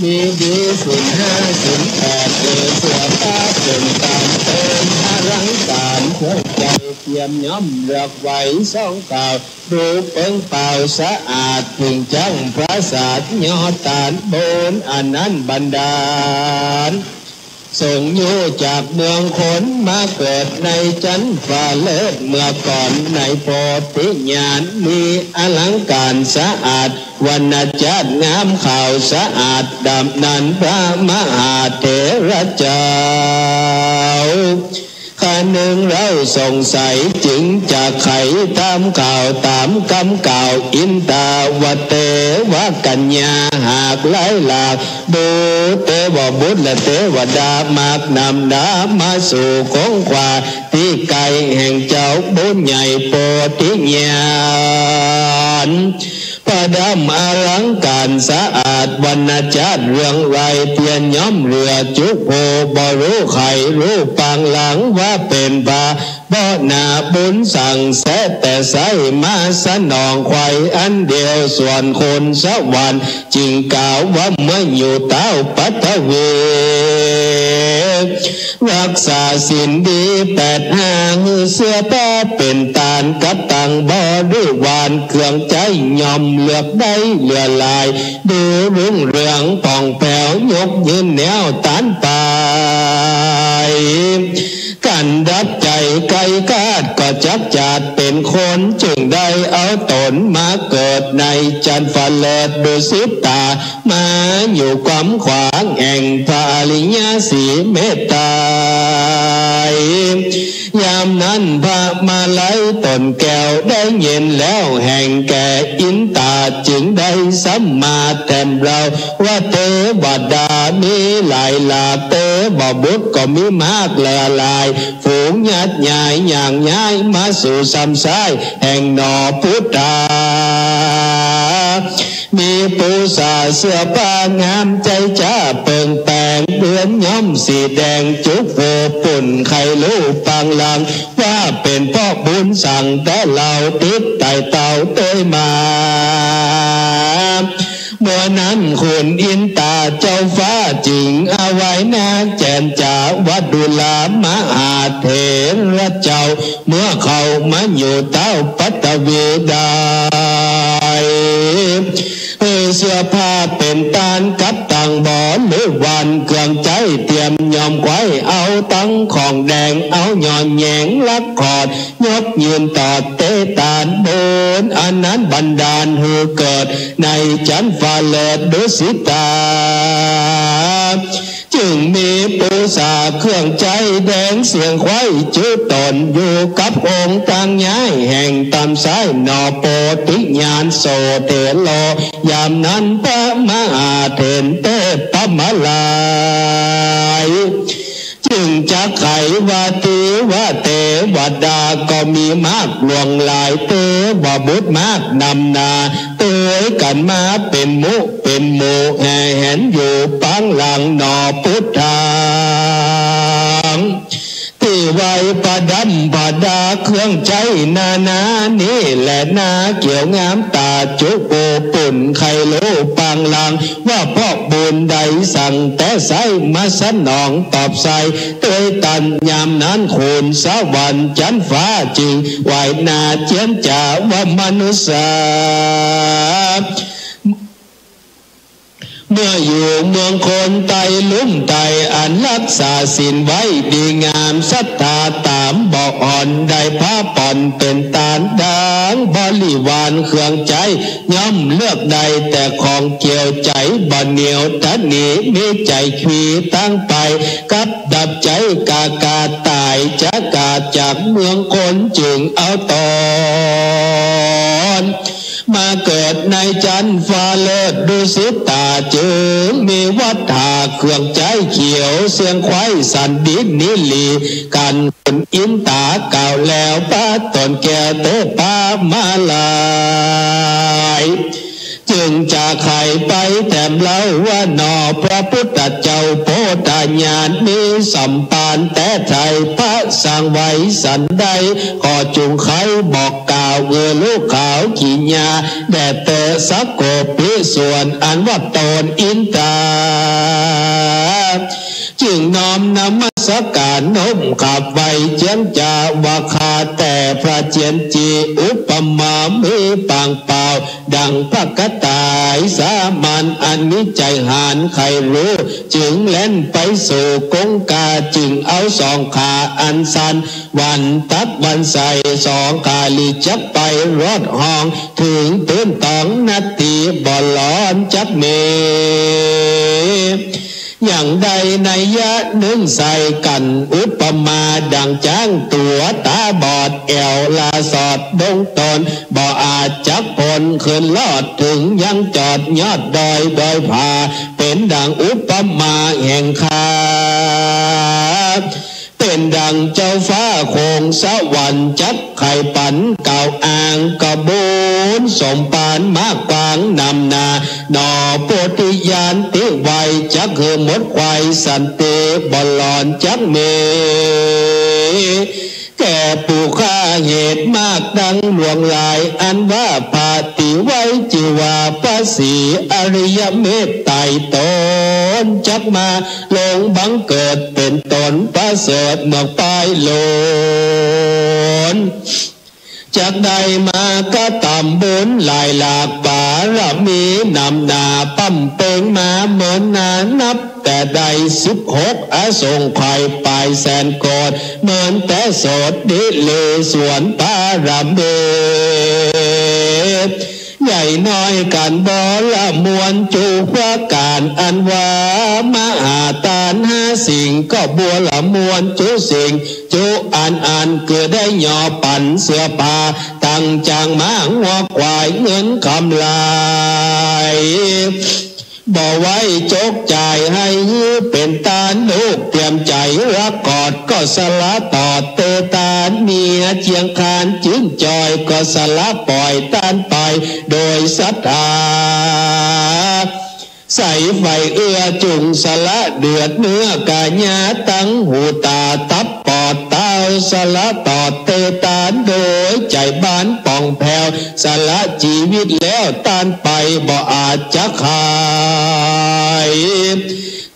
มีดีศีลห้าศีลแปด มีเสื้อผ้าเป๋นต๋ามเติมอลังก๋ารเครื่องใจ๋ เตรียมย่อมเลือกไว้สองข้าว ดูเปิงเป๋าสะอาด เถิงจั้งประสาทยอดตานบุญอันนั้นบันดาล ทรงอยู่จากเมืองคนมาเกิดในจั๊นฟ้าเลิศ เมื่อก่อนในโพธิญาณมีอลังก๋ารสะอาด วรรณจาติงามขาวสะอาด ดังนั้นพระมหาเถระเจ้า ครั้นหนึ่งเล่าสงสัยจึงจะไขถามข่าวต๋ามกำกล่าวอินทาว่าเตวกัญญาหากหลายหลาก ดูเตวะบุตรและเตวดามากนำหน้ามาสู่ข้องขวาตี้ใก้แห่งเจ้าบุญใหญ่โพธิญาณ ประดับอลังก๋ารสะอาด วรรณจาตุเรืองไรง เตียนย่อมเหลือจุกผู้ บ่ฮู้ใค่ฮู้ปางหลัง ว่าเป๋นพระบ่หน้าบุญสัง แสะแต่ใส้มาสนองไขว่อันเดียว ส่วนคนสวรรค์จึงกล่าวว่า เมื่ออยู่เต้าปฐวี ฮักษาศีลดีแปดห้า หื้อเสื้อผ้าเป๋นตาน กับตังบริวารเครื่องใจ๊ ย่อมเลือกได้เหลือหลาย ดูรุ่งเรืองผ่องแผ้ว ยกยืนแนวต้านไป กันดับใจ๋ใก้คาด ก็จักจาดเป๋นคน จึงได้เอาต๋นมาเกิดในจันทร์ฟ้าเลิศดุสิตา มาอยู่กำขวางแห่งพระอริยสีห์เมตไตร ยามนั้นพระมาลัยต๋นแก้ว ได้ยินแล้วแห่งแก่อินตา จึงได้สำมาแถมเล่าว่า เตวดามีหลายหลาก เตวบุตรก็มีมากแลหลาย ฝูงญาติใหญ่ย่างย้าย มาสู่ซ้ำซ้ายแห่งหนอพุทธา มีปูสาเสื้อผ้างาม ใจ๊จ๊าเปิงแป๋ง เปื้อนย้อมสีแดง จุกผู้ปุ้นใค่ฮู้ปางหลัง ว่าเป๋นเพราะบุญสัง แต่เล่าติดไต่เต้าเตยมา เมื่อนั้นคุณอินตาเจ้าฟ้า จึงอวายนาแจนจ๋า ว่าดูรามาหาเถระเจ้า เมื่อเข้ามาอยู่เต้าปฐวีได้ หื้อเสื้อผ้าเป๋นตาน กับตังบริวารเครื่องใจ๊ เตรียมย่อมไขว่ เอาตังของแดง เอาหย่อนแหยงลักขอด ยกยืนตอบเตตาน บุญอันนั้นบันดาล หื้อเกิดในจันทร์ฟ้าเลิศดุสิตา จึงมีปูสาเครื่องใจ๊แดง เสียงไขว่จุตนอยู่กับองค์ตังย้าย แห่งต๋ามซ้ายหนอโปธิญาณโสเถโร ยามนั้นพระมหาเถรเตปมาลัย จึงจักไขว่า เตวะเตวดาก็มีมากหลวงหลาย เตวบุตรมากนำหน้า เตยกั๋นมาเป๋นหมู่เป๋นหมู่ แห่แหนอยู่ปางหลังหนอพุทธัง ตี้ไหว้ประดับประดาเครื่องใจ๊นานา นี้แหละนาเขียวงาม ต๋าจุกผู้ปุ้นใค่ฮู้ปางหลัง ว่าเพราะบุญใดสัง แต่ใส้มาสนองตอบใส่ เตยตันยามนั้นคุณสวรรค์จันทร์ฟ้า จึงไหว้นาเจียนจ๋าว่ามนุษย์สา เมื่ออยู่เมืองคนไตลุ่มไต อันฮักษาศีลไว้ดีงาม ศรัทธาต๋ามบ่อ่อน ได้ผ้าป่อนเป๋นตาน ดังบริวารเครื่องใจ๊ ย่อมเลือกได้แต่ของเกี่ยวใจ๋ บ่เหนียวตะหนี มีใจ๋ขีตั้งไป กับดับใจ๋กากาต๋าย จะกาดจากเมืองคน จึงเอาต๋น มาเกิดในจันทร์ฟ้าเลิศดุสิตา จึงมีวัฏฏาเครื่องใจ๊เขียว เสียงไขว่สันดีนิรี กันคุณอินตากล่าวแล้ว พระต๋นแก้วเตปมาลัย จึงจะไขไปแถมเล่าว่าหนอ พระพุทธเจ้าโพธญาณมีสัมปันแต๊ไทย พระสั่งไว้สันใด ขอจุงไขบอกกล่าว เออลูกขาวขีญา แด่เตอะสักโกภิส่วน อันว่าต๋นอินตา จึงน้อมนมัสก๋านน้อมขับไหว้เจียงจ๋าว่า ข้าแต่พระเจียนจี อุปมามีปางเปล่า ดังพระกระต่ายสามัญ อันมีใจ๋หาญใค่ฮู้ จึงแล่นไปสู่กงกา จึงเอาสองขาอันสั้น วันตักวันใส่ สองขาลีจักไปรอดห้อง เถิงตื้นต๋องนาที บ่ร้อนจักเม อย่างได้นัยยะนึ่งใส่กั๋น อุปมาดังจ๊างตั๋วต๋าบอด แอ่วลาสอดดงตน บ่อาจจักป๊นขึ้นลอด เถิงยังจอดยอดดอยดอยผา เป๋นดังอุปมาแห่งข้า เต เป๋นดั่งเจ้าฟ้าคงสวรรค์จักใค่ปั๋น กล่าวอ้างกระบุญสมปานมากกว้างนำหน้า หนอโพธิญาณตี้ไหวจักหื้อหมดไขว่สันติบ่หลอนจักมี แก่ผู้ข้าเหตุมากดังหลวงหลาย อันว่าพระตี้ไหว้จื้อว่าพระศรีอริยเมตไตร ต๋นจักมาลงบังเกิดเป๋นต๋นประเสริฐเมืองปายโลน จักได้มากระตำบุญหลายหลาก บารมีนำหน้าปำเพ็งมาเมินนานนับ แต่ได้สิบหกอสงไขยปายแสนโกฏ เมินแต่โสตดิเลสวนบารมี ใหญ่น้อยก๋านบัวละมวลจุประก๋าน อันว่ามหาตานห้าสิ่งก็บัวละมวลจุสิ่ง จุอันอันคือได้หย่อปั๋นเสื้อผ้า ตังจางม้างัวควายเงินคำหลาย บ่ไหว้จกจ่ายหื้อเป๋นตาน ลูกเตรียมใจ๋รักกอดก็สละตอดเตตาน เมียเจียงคานจื้นจอยก็สละปล่อยตานไปโดยศรัทธา ใส่ใฝ่เอื้อจุ่งสละเดือดเนื้อก๋ายาตังหูต๋าตับปอดเต้า สละตอดเตตานโดยใจ๋บานป่องแผ้ว สละจีวิตแล้วตานไปบ่อาจจะขาย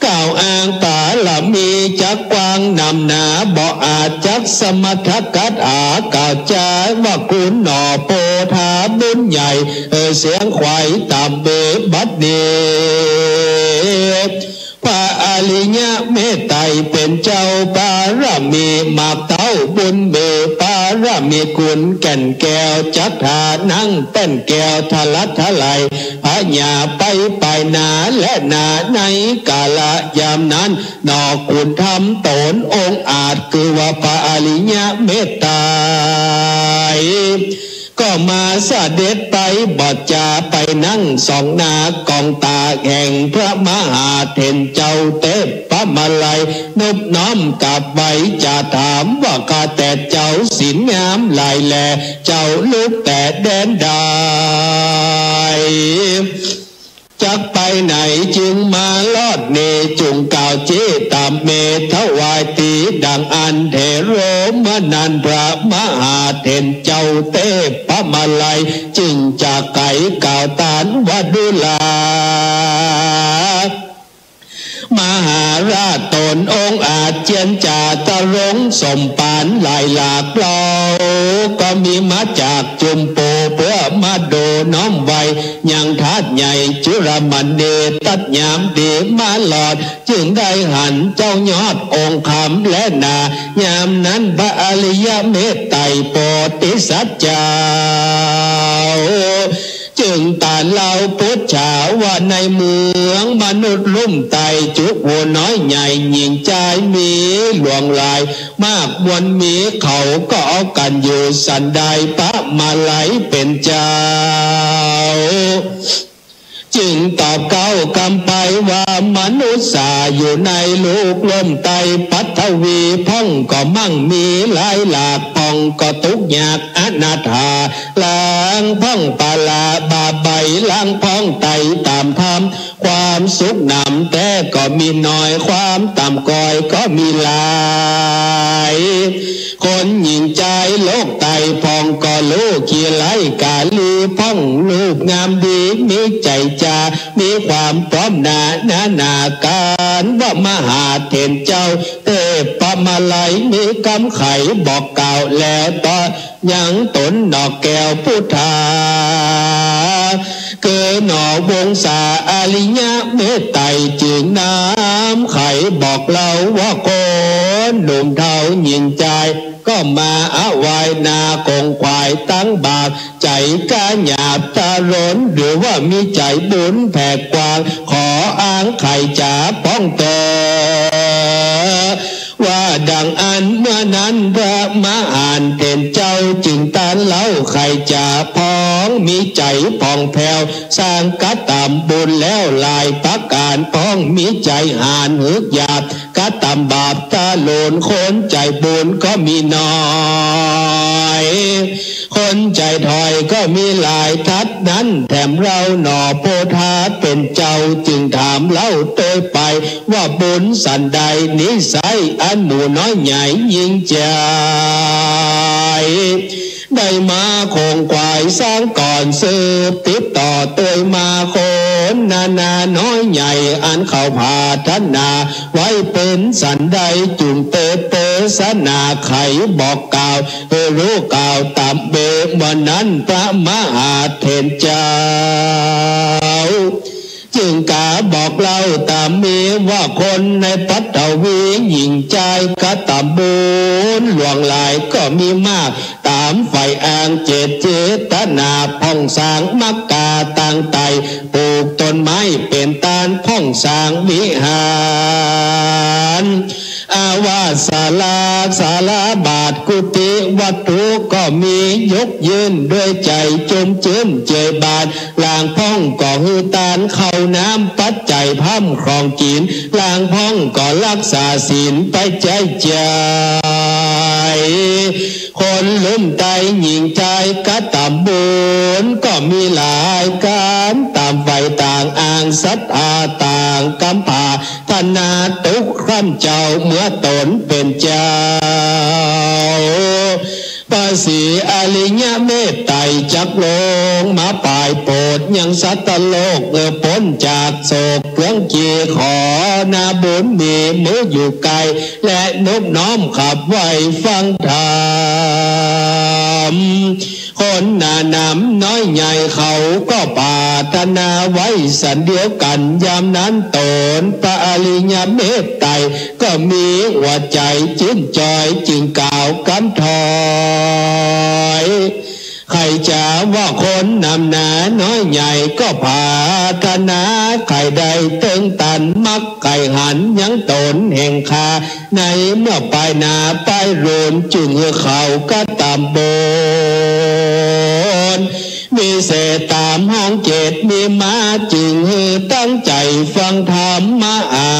กล่าวอ้างบารมีจักกว้างนำหน้า บ่อาจจักสมัทกัดอากล่าวจาว่าคุณหนอโพธาบุญใหญ่ เอ่อเสียงไขว่ต๋ามเบบัดนี้ พระอริยะเมตไตรเป๋นเจ้าบารมีมากเต้าบุญมีบารมีคุณแก่นแก้ว จักทานั่งแป้นแก้วทะลักทลาย พญาไปไปนาและนาในกาละยามนั้น หนอคุณธรรมต๋นองค์อาจคือว่าพระอริยะเมตไตร ก็มาเสด็จไปบัดจาไปนั่งส่องหน้ากองตาแห่งพระมหาเถรเจ้าเตปะมาลัย นบน้อมกราบไหว้จะถามว่าข้าแต่เจ้าศีลงามหลายแล เจ้าลุกแต่แดนใด จักไปไหนจึงมารอดนี้ จุ่งกล่าวเจ้ตามเมถวายตี้ดังอั้นเทโร เมื่อนั้นพระมหาเถรเจ้าเตปะมาลัย จึงจะไขกล่าวตานว่าดูรา มหาราชต๋นองค์อาจเจียรจาตรงสมปานหลายหลาก เฮาก็มีมาจากจุมปู เปื้อมาดูน้อมไหว้ยังธาตุใหญ่จุลมณี ตัดยามดีมารอด จึงได้หันเจ้ายอดองค์คำแลนา ยามนั้นพระอริยะเมตไตรโพธิสัตว์เจ้า จึงตรัสเล่าปุจฉาว่าในเมืองมนุษย์ลุ่มไตร จุผู้น้อยใหญ่หญิงจายมีหลวงหลาย มากมวลมีเขาก็เอากั๋นอยู่สันใด พระมาลัยเป๋นเจ้า จึงตอบเก๊ากำไปว่ามนุษย์สาอยู่ในลูกลุ่มไตร ปฐวีพ่องก็มั่งมีหลายหลาก พ่องก็ตุ๊กข์ยากอนาถา หลังพ่องปราบาปไป หลังพ่องไตรต๋ามธรรม ความสุขหนำแต๊ก็มีน้อย ความต่ำก้อยก็มีหลาย คนหญิงจายโลกไตรพ่องก็ลูกขี้ไร้กาลี พ่องรูปงามดีมีใจ๋จา มีความพร้อมนานานาก๋าน ว่ามหาเถรเจ้าเตปะมาลัย มีกำไขบอกกล่าวแล้วต่อ ยังต๋นหนอแก้วปุทธา คือหนอวงศาอริยะเมตไตร จึงนำไขบอกเล่าว่าคนหนุ่มเฒ่าหญิงจาย ก็มาอวายนาคงขวายตั้งบาก ใจ๋กล้าหยาบตาหลน หรือว่ามีใจ๋บุญแผ่กว้าง ขออ้างไขจ๋าพ่องเต๋อ ว่าดังอั้น เมื่อนั้นพระมหาเถรเจ้าจึงตรัสเล่าไขจ๋าพ่องมีใจ๋ผ่องแผ้ว สร้างกระตำบุญแล้วหลายประก๋าน พ่องมีใจ๋หาญหึกหยาบ กระตำบาปตาหลูน คนใจ๋บุญก็มีน้อย คนใจ๋ถอยก็มีหลาย เต้านั้นแถมเฮาหน่อ โพธาเป๋นเจ้าจึงถามเล่าโตยไป ว่าบุญสันใด นิสัยอันหมู่น้อยใหญ่ยิ่งใจ๋ ได้มาคงไขว่สร้างก่อนสืบติดต่อโตยมา คนนานาน้อยใหญ่อันเขาผาถนา ไว้เป๋นสันใด จุ่งเตเตสนา ใค่บอกกล่าวหื้อฮู้กล่าวต๋ามเป๋น วันนั้นพระมหาเถรเจ้า จึงกล่าวบอกเล่าต๋ามมีว่า คนในปัตตวีหญิงจายกระตำบุญหลวงหลายก็มีมาก ต๋ามใฝ่อันเจตนา พ่องสร้างมักกาตางไต่ ปลูกต้นไม้เป๋นต้าน พ่องสร้างวิหาร อาวาสศาลา ศาลาบาท กุฏิวัตถุก็มี ยกยื่นด้วยใจ๋จุ่มจื้นเจยบาน ลางพ่องก็หื้อตานข้าวน้ำปัจจัยพร่ำของกิ๋น ลางพ่องก็ฮักษาศีลไปใจ๊ใจ๋ คนลุ่มใต้หญิงจายกระตำบุญก็มีหลาย ก๋านต๋ามใฝ่ต่าง อ้างศรัทธาต่างก๋ำผา ถนาตุ๊กคร่ำเจ้า เมื่อต๋นเป๋นเจ้า พระศรีอริยเมตไตรจักลงมาปายโปรด ยังสัตว์โลก เอ่อ ป๊นจากโศกเคืองเคียง ขอนาบุญมี เมื่ออยู่ใก้ และนบน้อมขับไหว้ฟังธรรม คนหนาหนำน้อยใหญ่เขาก็ปรารถนาไว้สันเดียวกั๋น ยามนั้นต๋นพระอริยเมตไตรก็มีหัวใจ๋จื้นจอย จึงกล่าวกำถอย ใค่จ๋าว่าคนหนำหนาน้อยใหญ่ก็ปรารถนา ใค่ได้เติงตันมักใค่หันยังต๋นแห่งข้า ในเมื่อปายหน้าปายหลูน จึงหื้อเขากระตำบุญ มีเสตามห้องเจ็ดมีมา จึงหื้อตั้งใจ๋ฟังธรรมมหา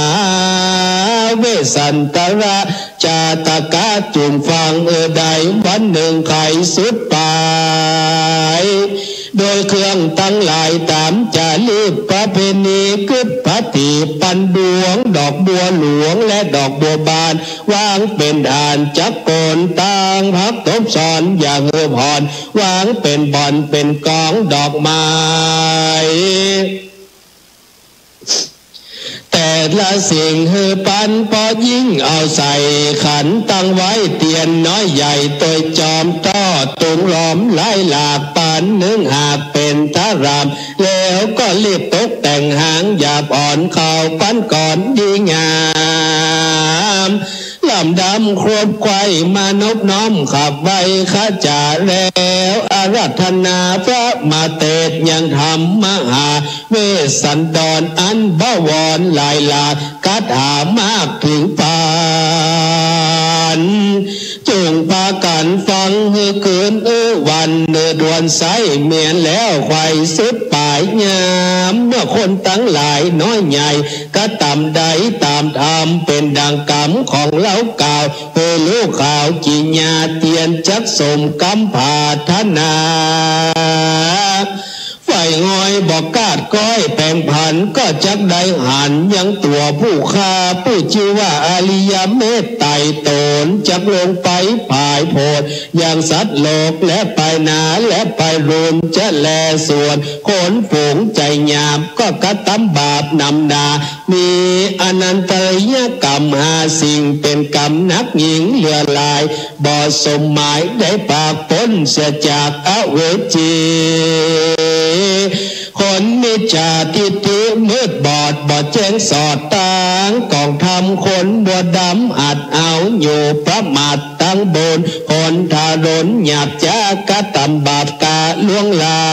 เวสสันตระ จาตกะจุ่มฟังเอ่อได้ วันนึ่งใค่สุดปาย โดยเครื่องตังหลายต๋ามจารีตประเพณี กึ๊ดผะถีปันดวง ดอกบัวหลวงและดอกบัวบาน วางเป๋นฐานจักโกน ตั้งผักตบซ้อนอย่างหื้อผ่อน วางเป๋นบ่อนเป๋นกองดอกไม้ แต่ละสิ่งหื้อปัน ป้อยิ่งเอาใส่ขันตั้งไว้ เตียนน้อยใหญ่โตยจอม ต้อตุงล้อมหลายหลาก ปันนึ่งหากเป๋นทราม แล้วก็รีบตกแต่งหางหยาบอ่อน เข้าปันก่อนดีงาม ลำดำครบไขว้มานบน้อมขับไหว้ ข้าจ๋าแล้วอาราธนาพระมาเตศ ยังธรรมมหาเวสสันดร อันบวรหลายหลาก คาถามากถึงปาน จุ่งปากั๋นฟังหื้อคืนหื้อวัน เนิดวันใสเมียนแล้วไขว่สุดปาย ยามเมื่อคนตังหลายน้อยใหญ่ กระตำได้ต๋ามธรรม เป๋นดังกำของเฮากล่าว หื้อฮู้ข่าวกิริยา เตียนจักสมกำปรารถนา ฝ่ายงอยบอกกาดก้อยแป๋งผัน ก็จักได้หันยังตั๋วผู้ข้า ผู้จื้อว่าอริยเมตไตร ต๋นจักลงไปปายโผด ยังสัตว์โลกและปายหน้าและปายหลูน จะแลส่วนคนฝูงใจ๋หยาบ ก็กระตำบาปหนำหนา มีอนันตริยกรรมห้าสิ่ง เป๋นกรรมหนักยิ่งเหลือหลาย บ่สมหมายได้ปากป๊นเสียจากอเวจี คนมิจฉาทิฏฐิมืดบอด บ่แจ้งสอดตางกองธรรม คนบัวดำอัดเอาอยู่ประมาทตังบุญ คนทารุณหยาบจ๊ากระตำบาปกาล่วงหลา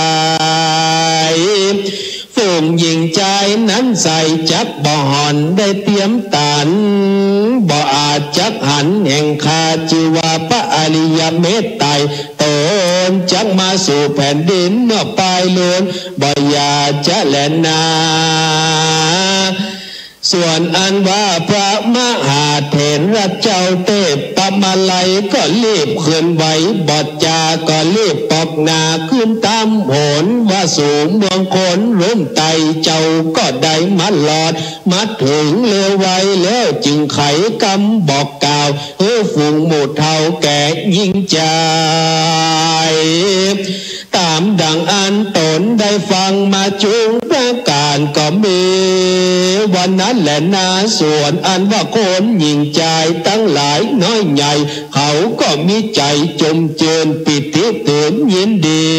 ย ฝูงหญิงจายนั้นใสจักบ่ห่อนได้เตียมตัน บ่อาจจักหันแห่งข้า จื้อว่าพระอริยเมตไตร ต๋นจักมาสู่แผ่นดินเมื่อปายหลูน บ่อย่าจะแลนา ส่วนอันว่าพระมหาเถระเจ้าเตปะมาลัยก็รีบเขินไหว บ่จ๋าก็รีบปอกหน้าขึ้นต๋ามโหน ว่าสู่เมืองคนลุ่มไต เจ้าก็ได้มารอดมาเถิงเร็วไวแล้ว จึงไขกำบอกกล่าวหื้อฝูงหมู่เฒ่าแก่ยิ่งใจ๋ ต๋ามดังอันต๋นได้ฟังมาจุงประก๋านก็มี วันนั้นแลนา ส่วนอันว่าคนหญิงจายตังหลายน้อยใหญ่ เขาก็มีใจ๋จมจื้นปีติตื่นยินดี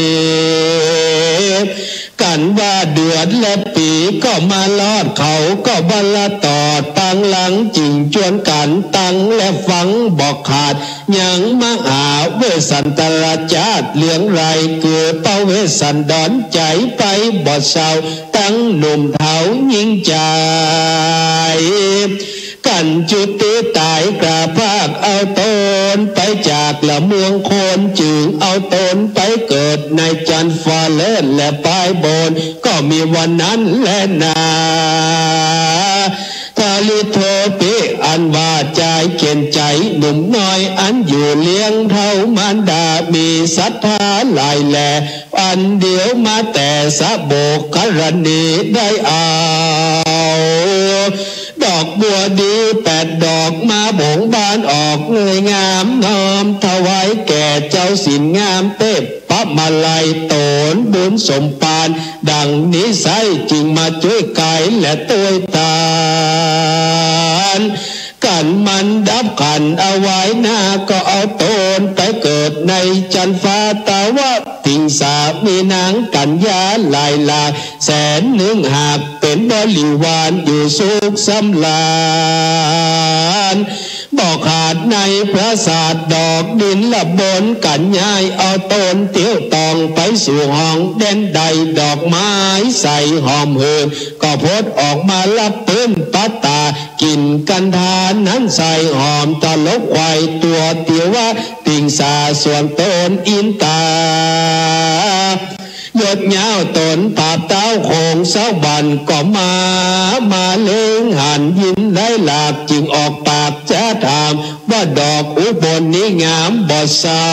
กั๋นว่าเดือนและปี๋ก็มารอด เขาก็บ่ละตอดปางหลัง จึงจวนกั๋นตังและฟังบ่ขาด ยังมหาเวสสันตรจาติเรื่องไร เกือพระเวสสันดรใจ๋ไปบ่เศร้า ตังหนุ่มเฒ่าหญิงจาย กั๋นจุติต๋ายกล้าพรากเอาต๋นไปจากละเมืองคน จึงเอาต๋นไปเกิดในจันทร์ฟ้าเลิศและปายบน ก็มีวันนั้นแลนา ทลิโทปิ อันว่าจายเข็ญใจ๋หนุ่มน้อยอันอยู่เลี้ยงเฒ่ามารดา มีศรัทธาหลายแล อันเดียวมาแต่สะโบกรณี ได้เอาดอกบัวดีแปดดอกมาบ่งบานออกเงยงาม น้อมถวายแก่เจ้าศีลงามเตปะมาลัย ต๋นบุญสมปานดังนิสัย จึงมาจ้วยก๋ายและต้วยตาน กั๋นมันดับขันเอาไว้นา ก็เอาต๋นไปเกิดในจันทร์ฟ้าตะวะติงสา มีนางกัญญาหลายหลากแสนนึ่งหาก เป๋นบริวารอยู่สุขสำราญ บ่ขาดในปราสาทดอกดินละบน กั๋นย้ายเอาต๋นเตียวต้องไปสู่ห้องแดนใด ดอกไม้ใสหอมหืน ก็พดออกมาละปื้นปะต๋า กลิ่นกันธานั้นใสหอมตลบไขว่ตั๋ว เตียวว่าติงสาส่วนต๋นอินตา ยศยาวต๋นปราบเต๊าโขงสวรรค์ ก็มา มาเล็งหันยินได้หลาก จึงออกปากจะถาม ว่าดอกอุบลนี้งามบ่เศร้า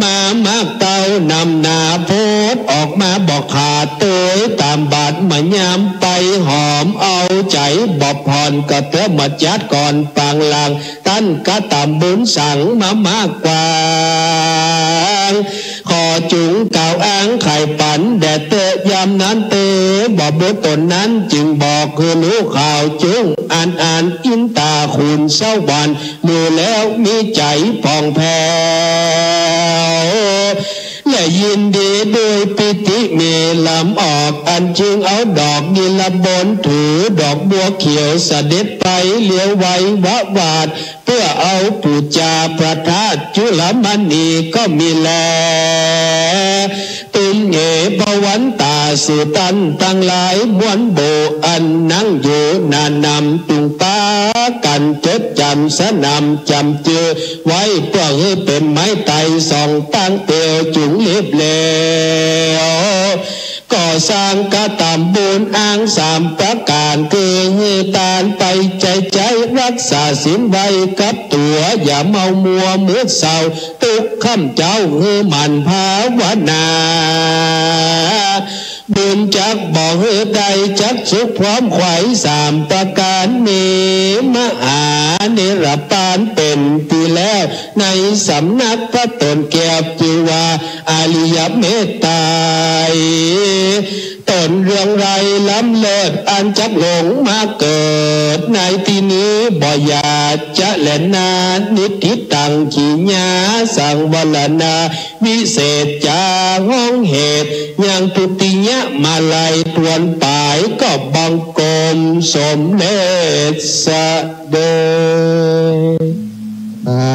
มามักเต้านำหน้า พดออกมาบ่ขาด เตยต๋ามบาดมายามไป หอมเอาใจ๋บ่ผ่อน ก็เตื้อมาจัดก่อนปางหลัง ต้านกระตำบุญสังมามากกว้าง ขอจุงกล่าวอ้างไขปันแด่เต๊อะ ยามนั้นเต๊อะ บ่บุตรต๋นนั้นจึงบอกหื้อฮู้ข่าวจุง อันอันอินตาขุนสวรรค์ ฮู้แล้วมีใจ๋ผ่องแผ้ว และยินดีด้วยปีติมีลำออก อันจึงเอาดอกนิลบนถือดอกบัวเขียวเสด็จไปเลี้ยวไววะวาด เปื้อเอาปู๋จาพระธาตุจุลมณีก็มีแล ตุ้มเหพวันต๋าสู่ต้านตังหลายมวลหมู่ อันนั่งอยู่หน้านำ จุงปากั๋นจดจ๋ำสนำจ๋ำจื้อไว้ เปื้อหื้อเป๋นไม้ไตรสองปางเตียว จุงรีบเร็ว ก่อสร้างกระตำบุญอ้างสามประก๋าน คือหื้อตานไปใจ๊ใจ๊ รักษาศีลไว้กับตั๋ว อย่าเมามัวมืดเศร้า ตึกค่ำเจ๊าหื้อหมั่นภาวนา บุญจักบ่หื้อได้จักสุขพร้อมไขว่สามประก๋าน มีมหานิรปานเป๋นตี้แล้ว ในสำนักพระต๋นเกียบจื้อว่า อริยเมตไตร ต๋นเรืองไรงล้ำเลิศ อันจักหลงมาเกิดในตี้นี้ บ่อย่าจะแลนา นิทธิตัง กิริยาสังวรณา วิเศษจาฮ้องเหตุ ยังทุติยมาลัยตวนป๋าย ก็บังคมสมเร็จเสด็จ สา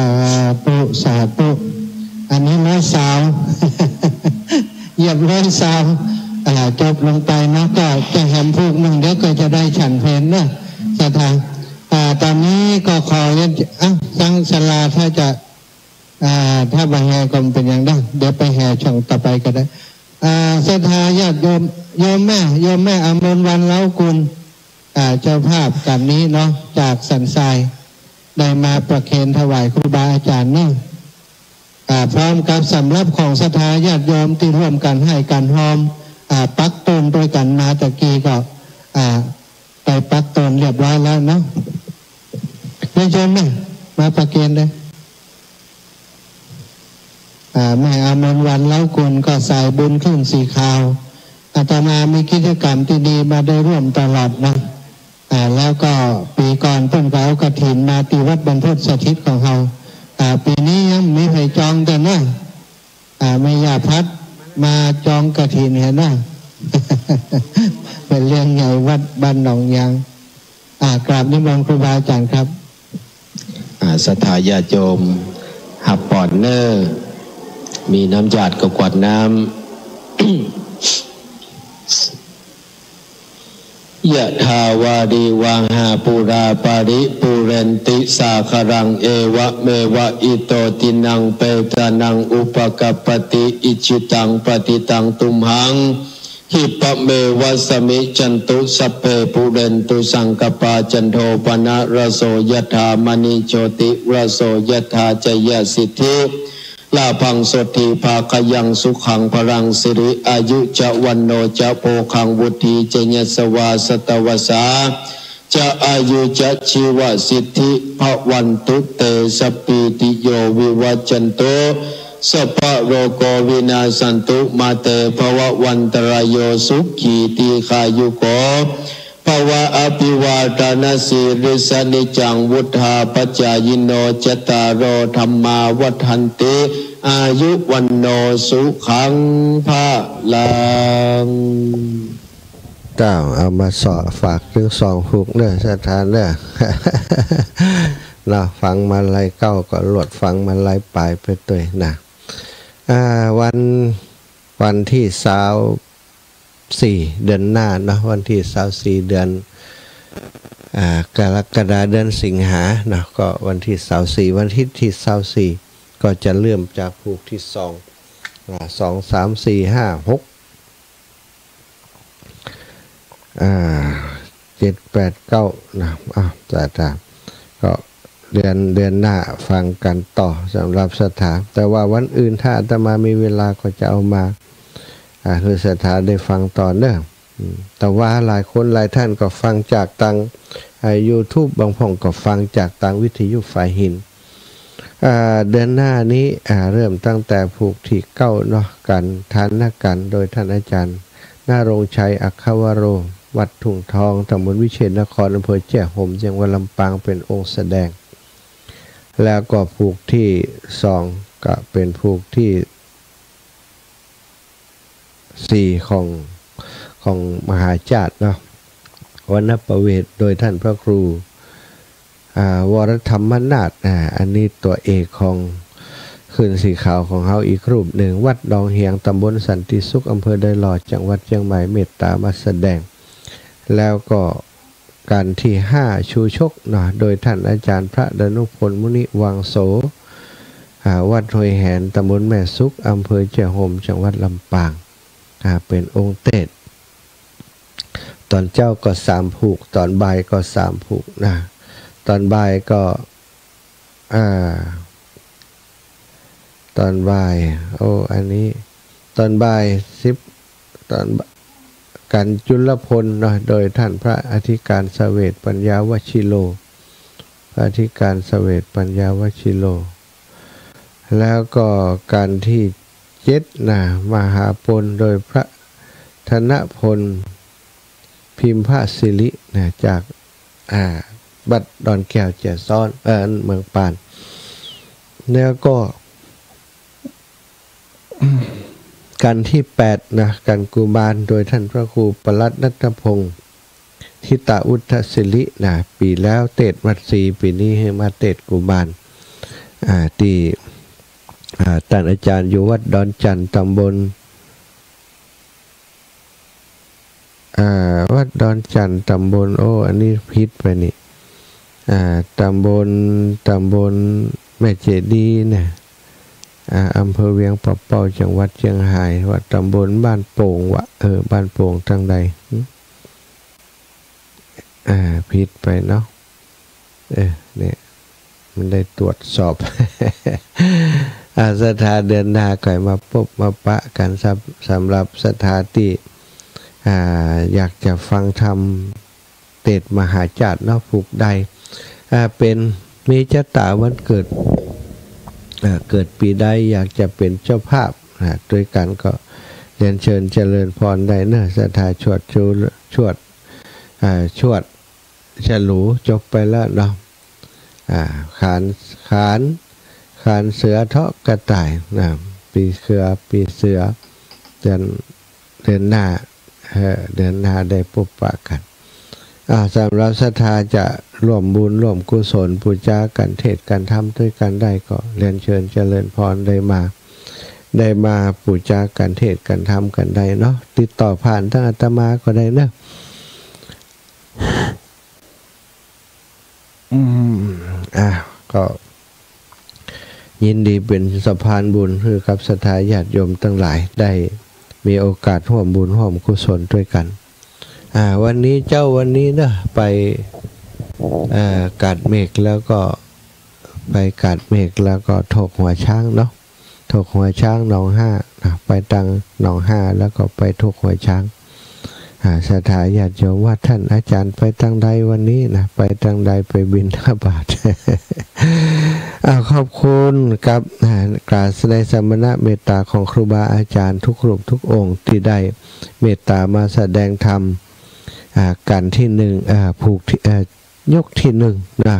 ธุ สาธุ อันนี้ร้อยซาว เหยียบร้อยซาว อ่า จบลงไปนะ ก็จะแหมผูกหนึ่ง เดี๋ยวก็จะได้ฉันเพลเนาะ ศรัทธา อ่า ต๋อนนี้ก็ขอเรียน อ่ะ สังสาราถ้าจะ อ่า ถ้าบ่แห่ก็บ่เป๋นหยังได้ เดี๋ยวไปแห่ช่องต่อไปก็ได้ อ่า ศรัทธาญาติโยม โยมแม่ โยมแม่อมรวรรณ เล้ากุล อ่า เจ้าภาพก๋านนี้เนาะ จากสันทราย ได้มาประเคนถวายครูบาอาจ๋ารย์เนาะ อ่า พร้อมกับสำหรับของศรัทธาญาติโยมตี้ฮ่วมกั๋นไห้กั๋นฮอม อ่า ปักต้นตวยกั๋นมาตะกี้ก็ อ่า ได้ปักต้นเรียบร้อยแล้วเนาะ ญาติโยมนะ มาประเคนเลย อ่า แม่อมรวรรณ เล้ากุล ก็สายบุญเครื่องสีขาว อาตมามีกิจกรรมตี้ดีมาได้ร่วมตลอดนะ อ่า แล้วก็ปี๋ก่อนเปิ้นก็เอากฐินมาตี้วัดบรรพตสถิตของเฮา อ่า ปี๋นี้ยังมีใผจองเตื้อนะ อ่า แม่ย่าพัดมาจองกฐินหั้นนะ เปิ้นเลี้ยงใหญ่วัดบ้านหนองยาง อ่า กราบนิมนต์ครูบาอาจ๋ารย์ครับ อ่า ศรัทธาญาติโยม ฮับป๋อนเน่อ มีน้ำหยาดก็กวดน้ำ ยะถาวาริวาหาปูราปาริปูเรนติสาคารัง เอวะเมวะอิโตตินังเปตานังอุปกัปปติ อิจฉิตังปะติตังตุมหัง ขิปปะเมวะสะมิจฉันตุ สัพเพปูเรนตุสังกัปปา จันโทปะนะระโส ยะถา มะณิโชติระโส ยะถา จะยะสิทธิ ลาภัง โสตถี ภาคะยัง สุขัง พะลัง สิริ อายุ จะ วัณโณ จะ โภคัง วุฑฒี จะ ยะสะวา สัตตะวัสสา จะ อายุ จะ ชีวะสิทธิ ภะวันตุ เต สัพพีติโย วิวัจจันตุ สัพพะโรโก วินาสสันตุ มา เต ภะวะวันตะราโย สุขี ตีฆายุโก ภะวะ อะภิวาทะนะสีลิสสะ นิจจัง วุฑฒาปะจายิโน จัตตาโร ธัมมา วัฑฒันติ อายุ วัณโณ สุขัง พะลัง เจ้า เอามาสอ ฝากตึงสองผูกเน่อ ศรัทธาเน่อ เนาะ ฟังมาลัยเก๊าก็ลดฟังมาลัยป๋ายไปตวยนะ อ่า วัน วันตี้ซาวสี่ เดือนหน้าเนาะ วันตี้ซาวสี่ เดือน อ่า กรกฎา เดือนสิงหาเนาะ ก็วันตี้ซาวสี่ วันอาทิตย์ตี้ซาวสี่ ก็จะเริ่มจากผูกตี้สอง อ่า สอง สาม สี่ ห้า หก อ่า เจ็ด แปด เก้า นะ อ้าว จ้า จ้า ก็เดือน เดือนหน้าฟังกั๋นต่อสำหรับศรัทธา แต่ว่าวันอื่นถ้าอาตมามีเวลาก็จะเอามา อ่า หื้อศรัทธาได้ฟังต่อเน่อ อืม แต่ว่าหลายคนหลายท่านก็ฟังจากตาง อ่า ยูทูบ บางพ่องก็ฟังจากตางวิทยุฝ่ายหิน อ่า เดือนหน้านี้ อ่า เริ่มตั้งแต่ผูกตี้เก้าเนาะ ก๋านทานนะกั๋น โดยท่านอาจ๋ารย์ ณรงค์ชัย อัคควโร วัดทุ่งทอง ตำบลวิเชษฐนคร อำเภอแจ้ห่ม จังหวัดลำปาง เป๋นองค์แสดง แล้วก็ผูกตี้สอง ก็เป๋นผูกตี้สี่ของ ของมหาจาตุเนาะ วรรณประเวท โดยท่านพระครู อ่า วรธรรมนาถ อ่า อันนี้ตั๋วเอกของคลื่นสีขาวของเฮาอีกรูปนึ่ง วัดดองเหียง ตำบลสันติสุข อำเภอดอยหล่อ จังหวัดเจียงใหม่ เมตต๋ามาแสดง แล้วก็ก๋านตี้ห้า ชูชกเนาะ โดยท่านอาจ๋ารย์พระดานุพล มุนิวังโส อ่า วัดห้วยแหน ตำบลแม่สุข อำเภอแจ้ห่ม จังหวัดลำปาง อ่า เป๋นองค์เตสน์ ต๋อนเจ๊าก็สามผูก ต๋อนบ่ายก็สามผูกนะ ต๋อนบ่ายก็ อ่า ต๋อนบ่าย โอ้ อันนี้ ต๋อนบ่ายสิบ ต๋อนบ่าย กัณฑ์จุลพลเนาะ โดยท่านพระอธิการเสวตปัญญาวชิโร พระอธิการเสวตปัญญาวชิโร แล้วก็ก๋านตี้เจ็ดนะ มหาปณ โดยพระธนพล พิมพสิรินะ จาก อ่า วัดดอนแก้วแจซ้อน เอ่อ เมืองปาน แล้วก็ ก๋านตี้แปดนะ ก๋านกุมาร โดยท่านพระครูปลัดณัฐพงศ์ ทิตะวุฒสิรินะ ปี๋แล้วเตสน์มัดสี ปี๋นี้หื้อมาเตสน์กุมาร อ่า ตี้ อ่า ต้านอาจ๋ารย์อยู่วัดดอนจั่น ตำบล อ่า วัดดอนจั่น ตำบล โอ้ อันนี้ผิดไปนี่ อ่า ตำบล ตำบลแม่เจดีย์นะ อ่า อำเภอเวียงป่าเป้า จังหวัดเจียงฮาย ว่าตำบลบ้านโป่งวะ เออ บ้านโป่งตางใด หึ เอ อ่า ผิดไปเนาะ เออ เนี่ย มันได้ตรวจสอบ อ่า ศรัทธาเดือนหน้าค่อยมาปบมาปะกั๋น สำ สำหรับศรัทธาตี้ อ่า อยากจะฟังธรรมเตศน์มหาชาติเนาะ ผูกใด อ่า เป๋น มีจะต๋าวันเกิด อ่า เกิดปี๋ใดอยากจะเป๋นเจ้าภาพ อ่า ตวยกั๋นก็เรียนเชิญเจริญพรได้เนาะ ศรัทธาชวดชู ชวด อ่า ชวดฉลู๋จบไปแล้วเนาะ อ่า ขาน ขาน ขานเสือเทาะกระต่ายนะ ปีเสือ ปีเสือ เดือน เดือนหน้า เอ่อ เดือนหน้าได้ปบปะกั๋น อ่า สำหรับศรัทธาจะร่วมบุญร่วมกุศล ปู๋จากั๋นเตศน์กั๋นธรรมตวยกั๋นได้ก็เรียนเชิญเจริญพรได้มา ได้มาปู๋จากั๋นเตศน์กั๋นธรรมกั๋นได้เนาะ ติดต่อผ่านตางอาตมาก็ได้เนาะ อืม อ่ะ ก็ยินดีเป๋นสะพานบุญหื้อกับศรัทธาญาติโยมตังหลายได้มีโอกาสฮ่วมบุญฮ่วมกุศลตวยกั๋น อ่า วันนี้เจ๊าวันนี้เนาะ ไป เอ่อ กาดเมฆแล้วก็ ไปกาดเมฆแล้วก็ถกหัวช้างเนาะ ถกหัวช้างหนองห้านะ ไปตางหนองห้าแล้วก็ไปถกหัวช้าง อ่า ศรัทธาญาติโยมว่า "ท่านอาจ๋ารย์ไปตางใดวันนี้" นะ "ไปตางใด" "ไปบิณฑบาต" อ่า ขอบคุณกับ อ่า กราบสะแดงสมณเมตตาของครูบาอาจ๋ารย์ทุกรูปทุกองค์ตี้ได้เมตตามาสะแดงธรรม อ่า กั๋นตี้นึ่ง อ่า ผูกตี้ อ่า ยกตี้นึ่งนะ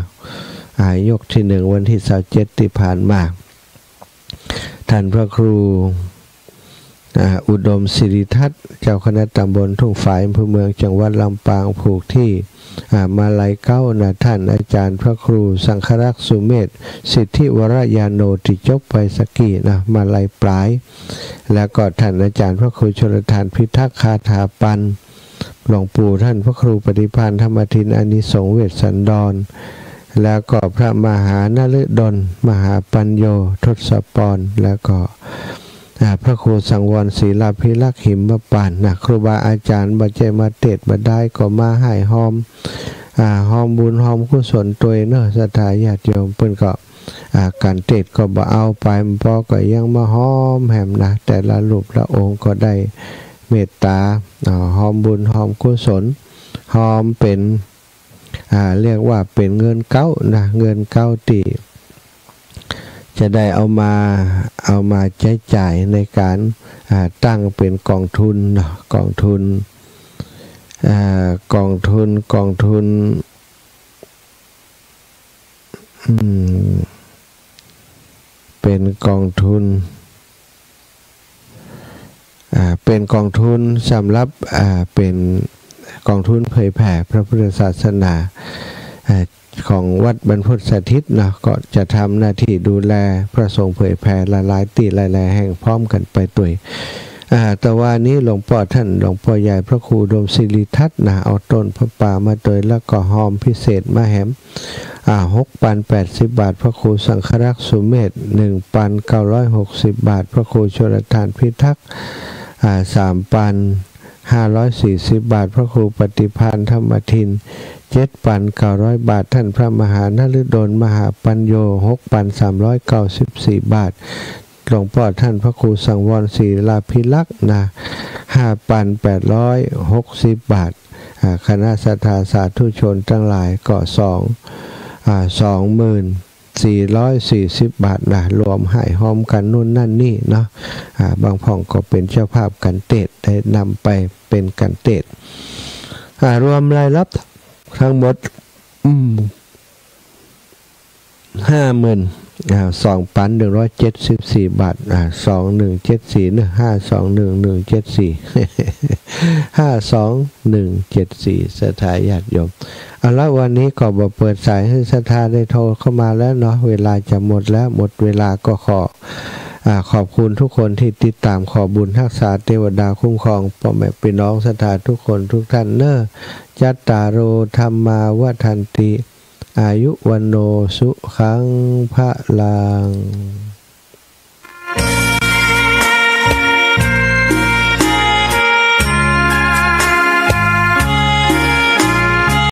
อ่า ยกตี้นึ่งวันตี้ซาวเจ็ดตี้ผ่านมา ท่านพระครู อ่า อุดมศิริทัศน์ เจ้าคณะตำบลทุ่งฝาย อำเภอเมือง จังหวัดลำปาง ผูกตี้ อ่า มาลัยเก๊านะ ท่านอาจ๋ารย์พระครูสังฆรักษ์สุเมธ สิทธิวรญาโณ ตี้จบไปสักกี้นะ มาลัยปลาย แล้วก็ท่านอาจ๋ารย์พระครูชลธารพิทักษ์ คาถาปัญ หลวงปู่ท่านพระครูปฏิภาณธรรมทิน อานิสงส์เวสสันดร แล้วก็พระมหานฤดล มหาปัญโญ ทศปร แล้วก็ อ่า พระครูสังวรศิลาภิรักษ์ หิมพานต์นะ ครูบาอาจ๋ารย์บ่ใจ้มาเตศน์บ่ดาย ก็มาฮ่ายฮอม อ่า ฮอมบุญฮอมกุศลตวยเนาะ ศรัทธาญาติโยม เปิ้นก็ อ่า ก๋านเตศน์ก็บ่เอาไป บ่ปอก็ยังมาฮอมแหมนะ แต่ละรูปละองค์ก็ได้เมตตา อ่า ฮอมบุญฮอมกุศล ฮอมเป๋น อ่า เรียกว่าเป๋นเงินเก๊านะ เงินเก๊าตี้จะได้เอามา เอามาใจ๊จ่ายในก๋าน อ่า ตั้งเป๋นกองทุนเนาะ กองทุน อ่า กองทุน กองทุน อืม เป๋นกองทุน อ่า เป๋นกองทุนสำหรับ อ่า เป๋นกองทุนเผยแผ่พระพุทธศาสนา อ่า ของวัดบรรพตสถิตเนาะ ก็จะทำหน้าตี้ดูแลพระสงฆ์เผยแผ่หลายๆ ตี้หลายๆ แห่งพร้อมกั๋นไปตวย อ่า แต่วานี้หลวงป้อท่าน หลวงป้อใหญ่พระครูอุดมศิริทัศน์นะ เอาต้นผ้าป่ามาตวย แล้วก็ฮอมพิเศษมาแหม อ่า หกปันแปดสิบบาท พระครูสังฆรักษ์สุเมธ หนึ่งปันเก้าร้อยหกสิบบาท พระครูชลธารพิทักษ์ อ่า สามปันห้าร้อยสี่สิบบาท พระครูปฏิภาณธรรมทิน เจ็ดปันเก้าร้อยบาท ท่านพระมหานฤดล มหาปัญโญ หกปันสามร้อยเก้าสิบสี่บาท หลวงป้อท่านพระครูสังวรศิลาภิรักษ์นะ ห้าปันแปดร้อยหกสิบบาท อ่า คณะศรัทธาสาธุชนตังหลายก็สอง อ่า สองหมื่นสี่ร้อยสี่สิบบาทนะ รวมฮ่ายฮอมกั๋นนู่นนั่นนี่เนาะ อ่า บางพ่องก็เป๋นเจ้าภาพก๋านเตศน์ ได้นำไปเป๋นก๋านเตศน์ อ่า รวมรายรับตังหมด อืม ห้าหมื่น อ่า สองปันหนึ่งร้อยเจ็ดสิบสี่บาท อ่า สองหนึ่งเจ็ดสี่เนาะ ห้าสองหนึ่งหนึ่งเจ็ดสี่ ห้าสองหนึ่งเจ็ดสี่ ศรัทธาญาติโยม เอาละ วันนี้ก็บ่เปิดสายหื้อศรัทธาได้โทรเข้ามาแล้วเนาะ เวลาจะหมดแล้ว หมดเวลาก็ขอ อ่า ขอบคุณทุกคนตี้ติดต๋าม ขอบุญฮักษาเตวดาคุ้มครองป้อแม่ปี้น้องศรัทธาทุกคนทุกท่านเนาะ จัตตาโร ธัมมา วัฑฒันติ อายุ วัณโณ สุขัง พะลัง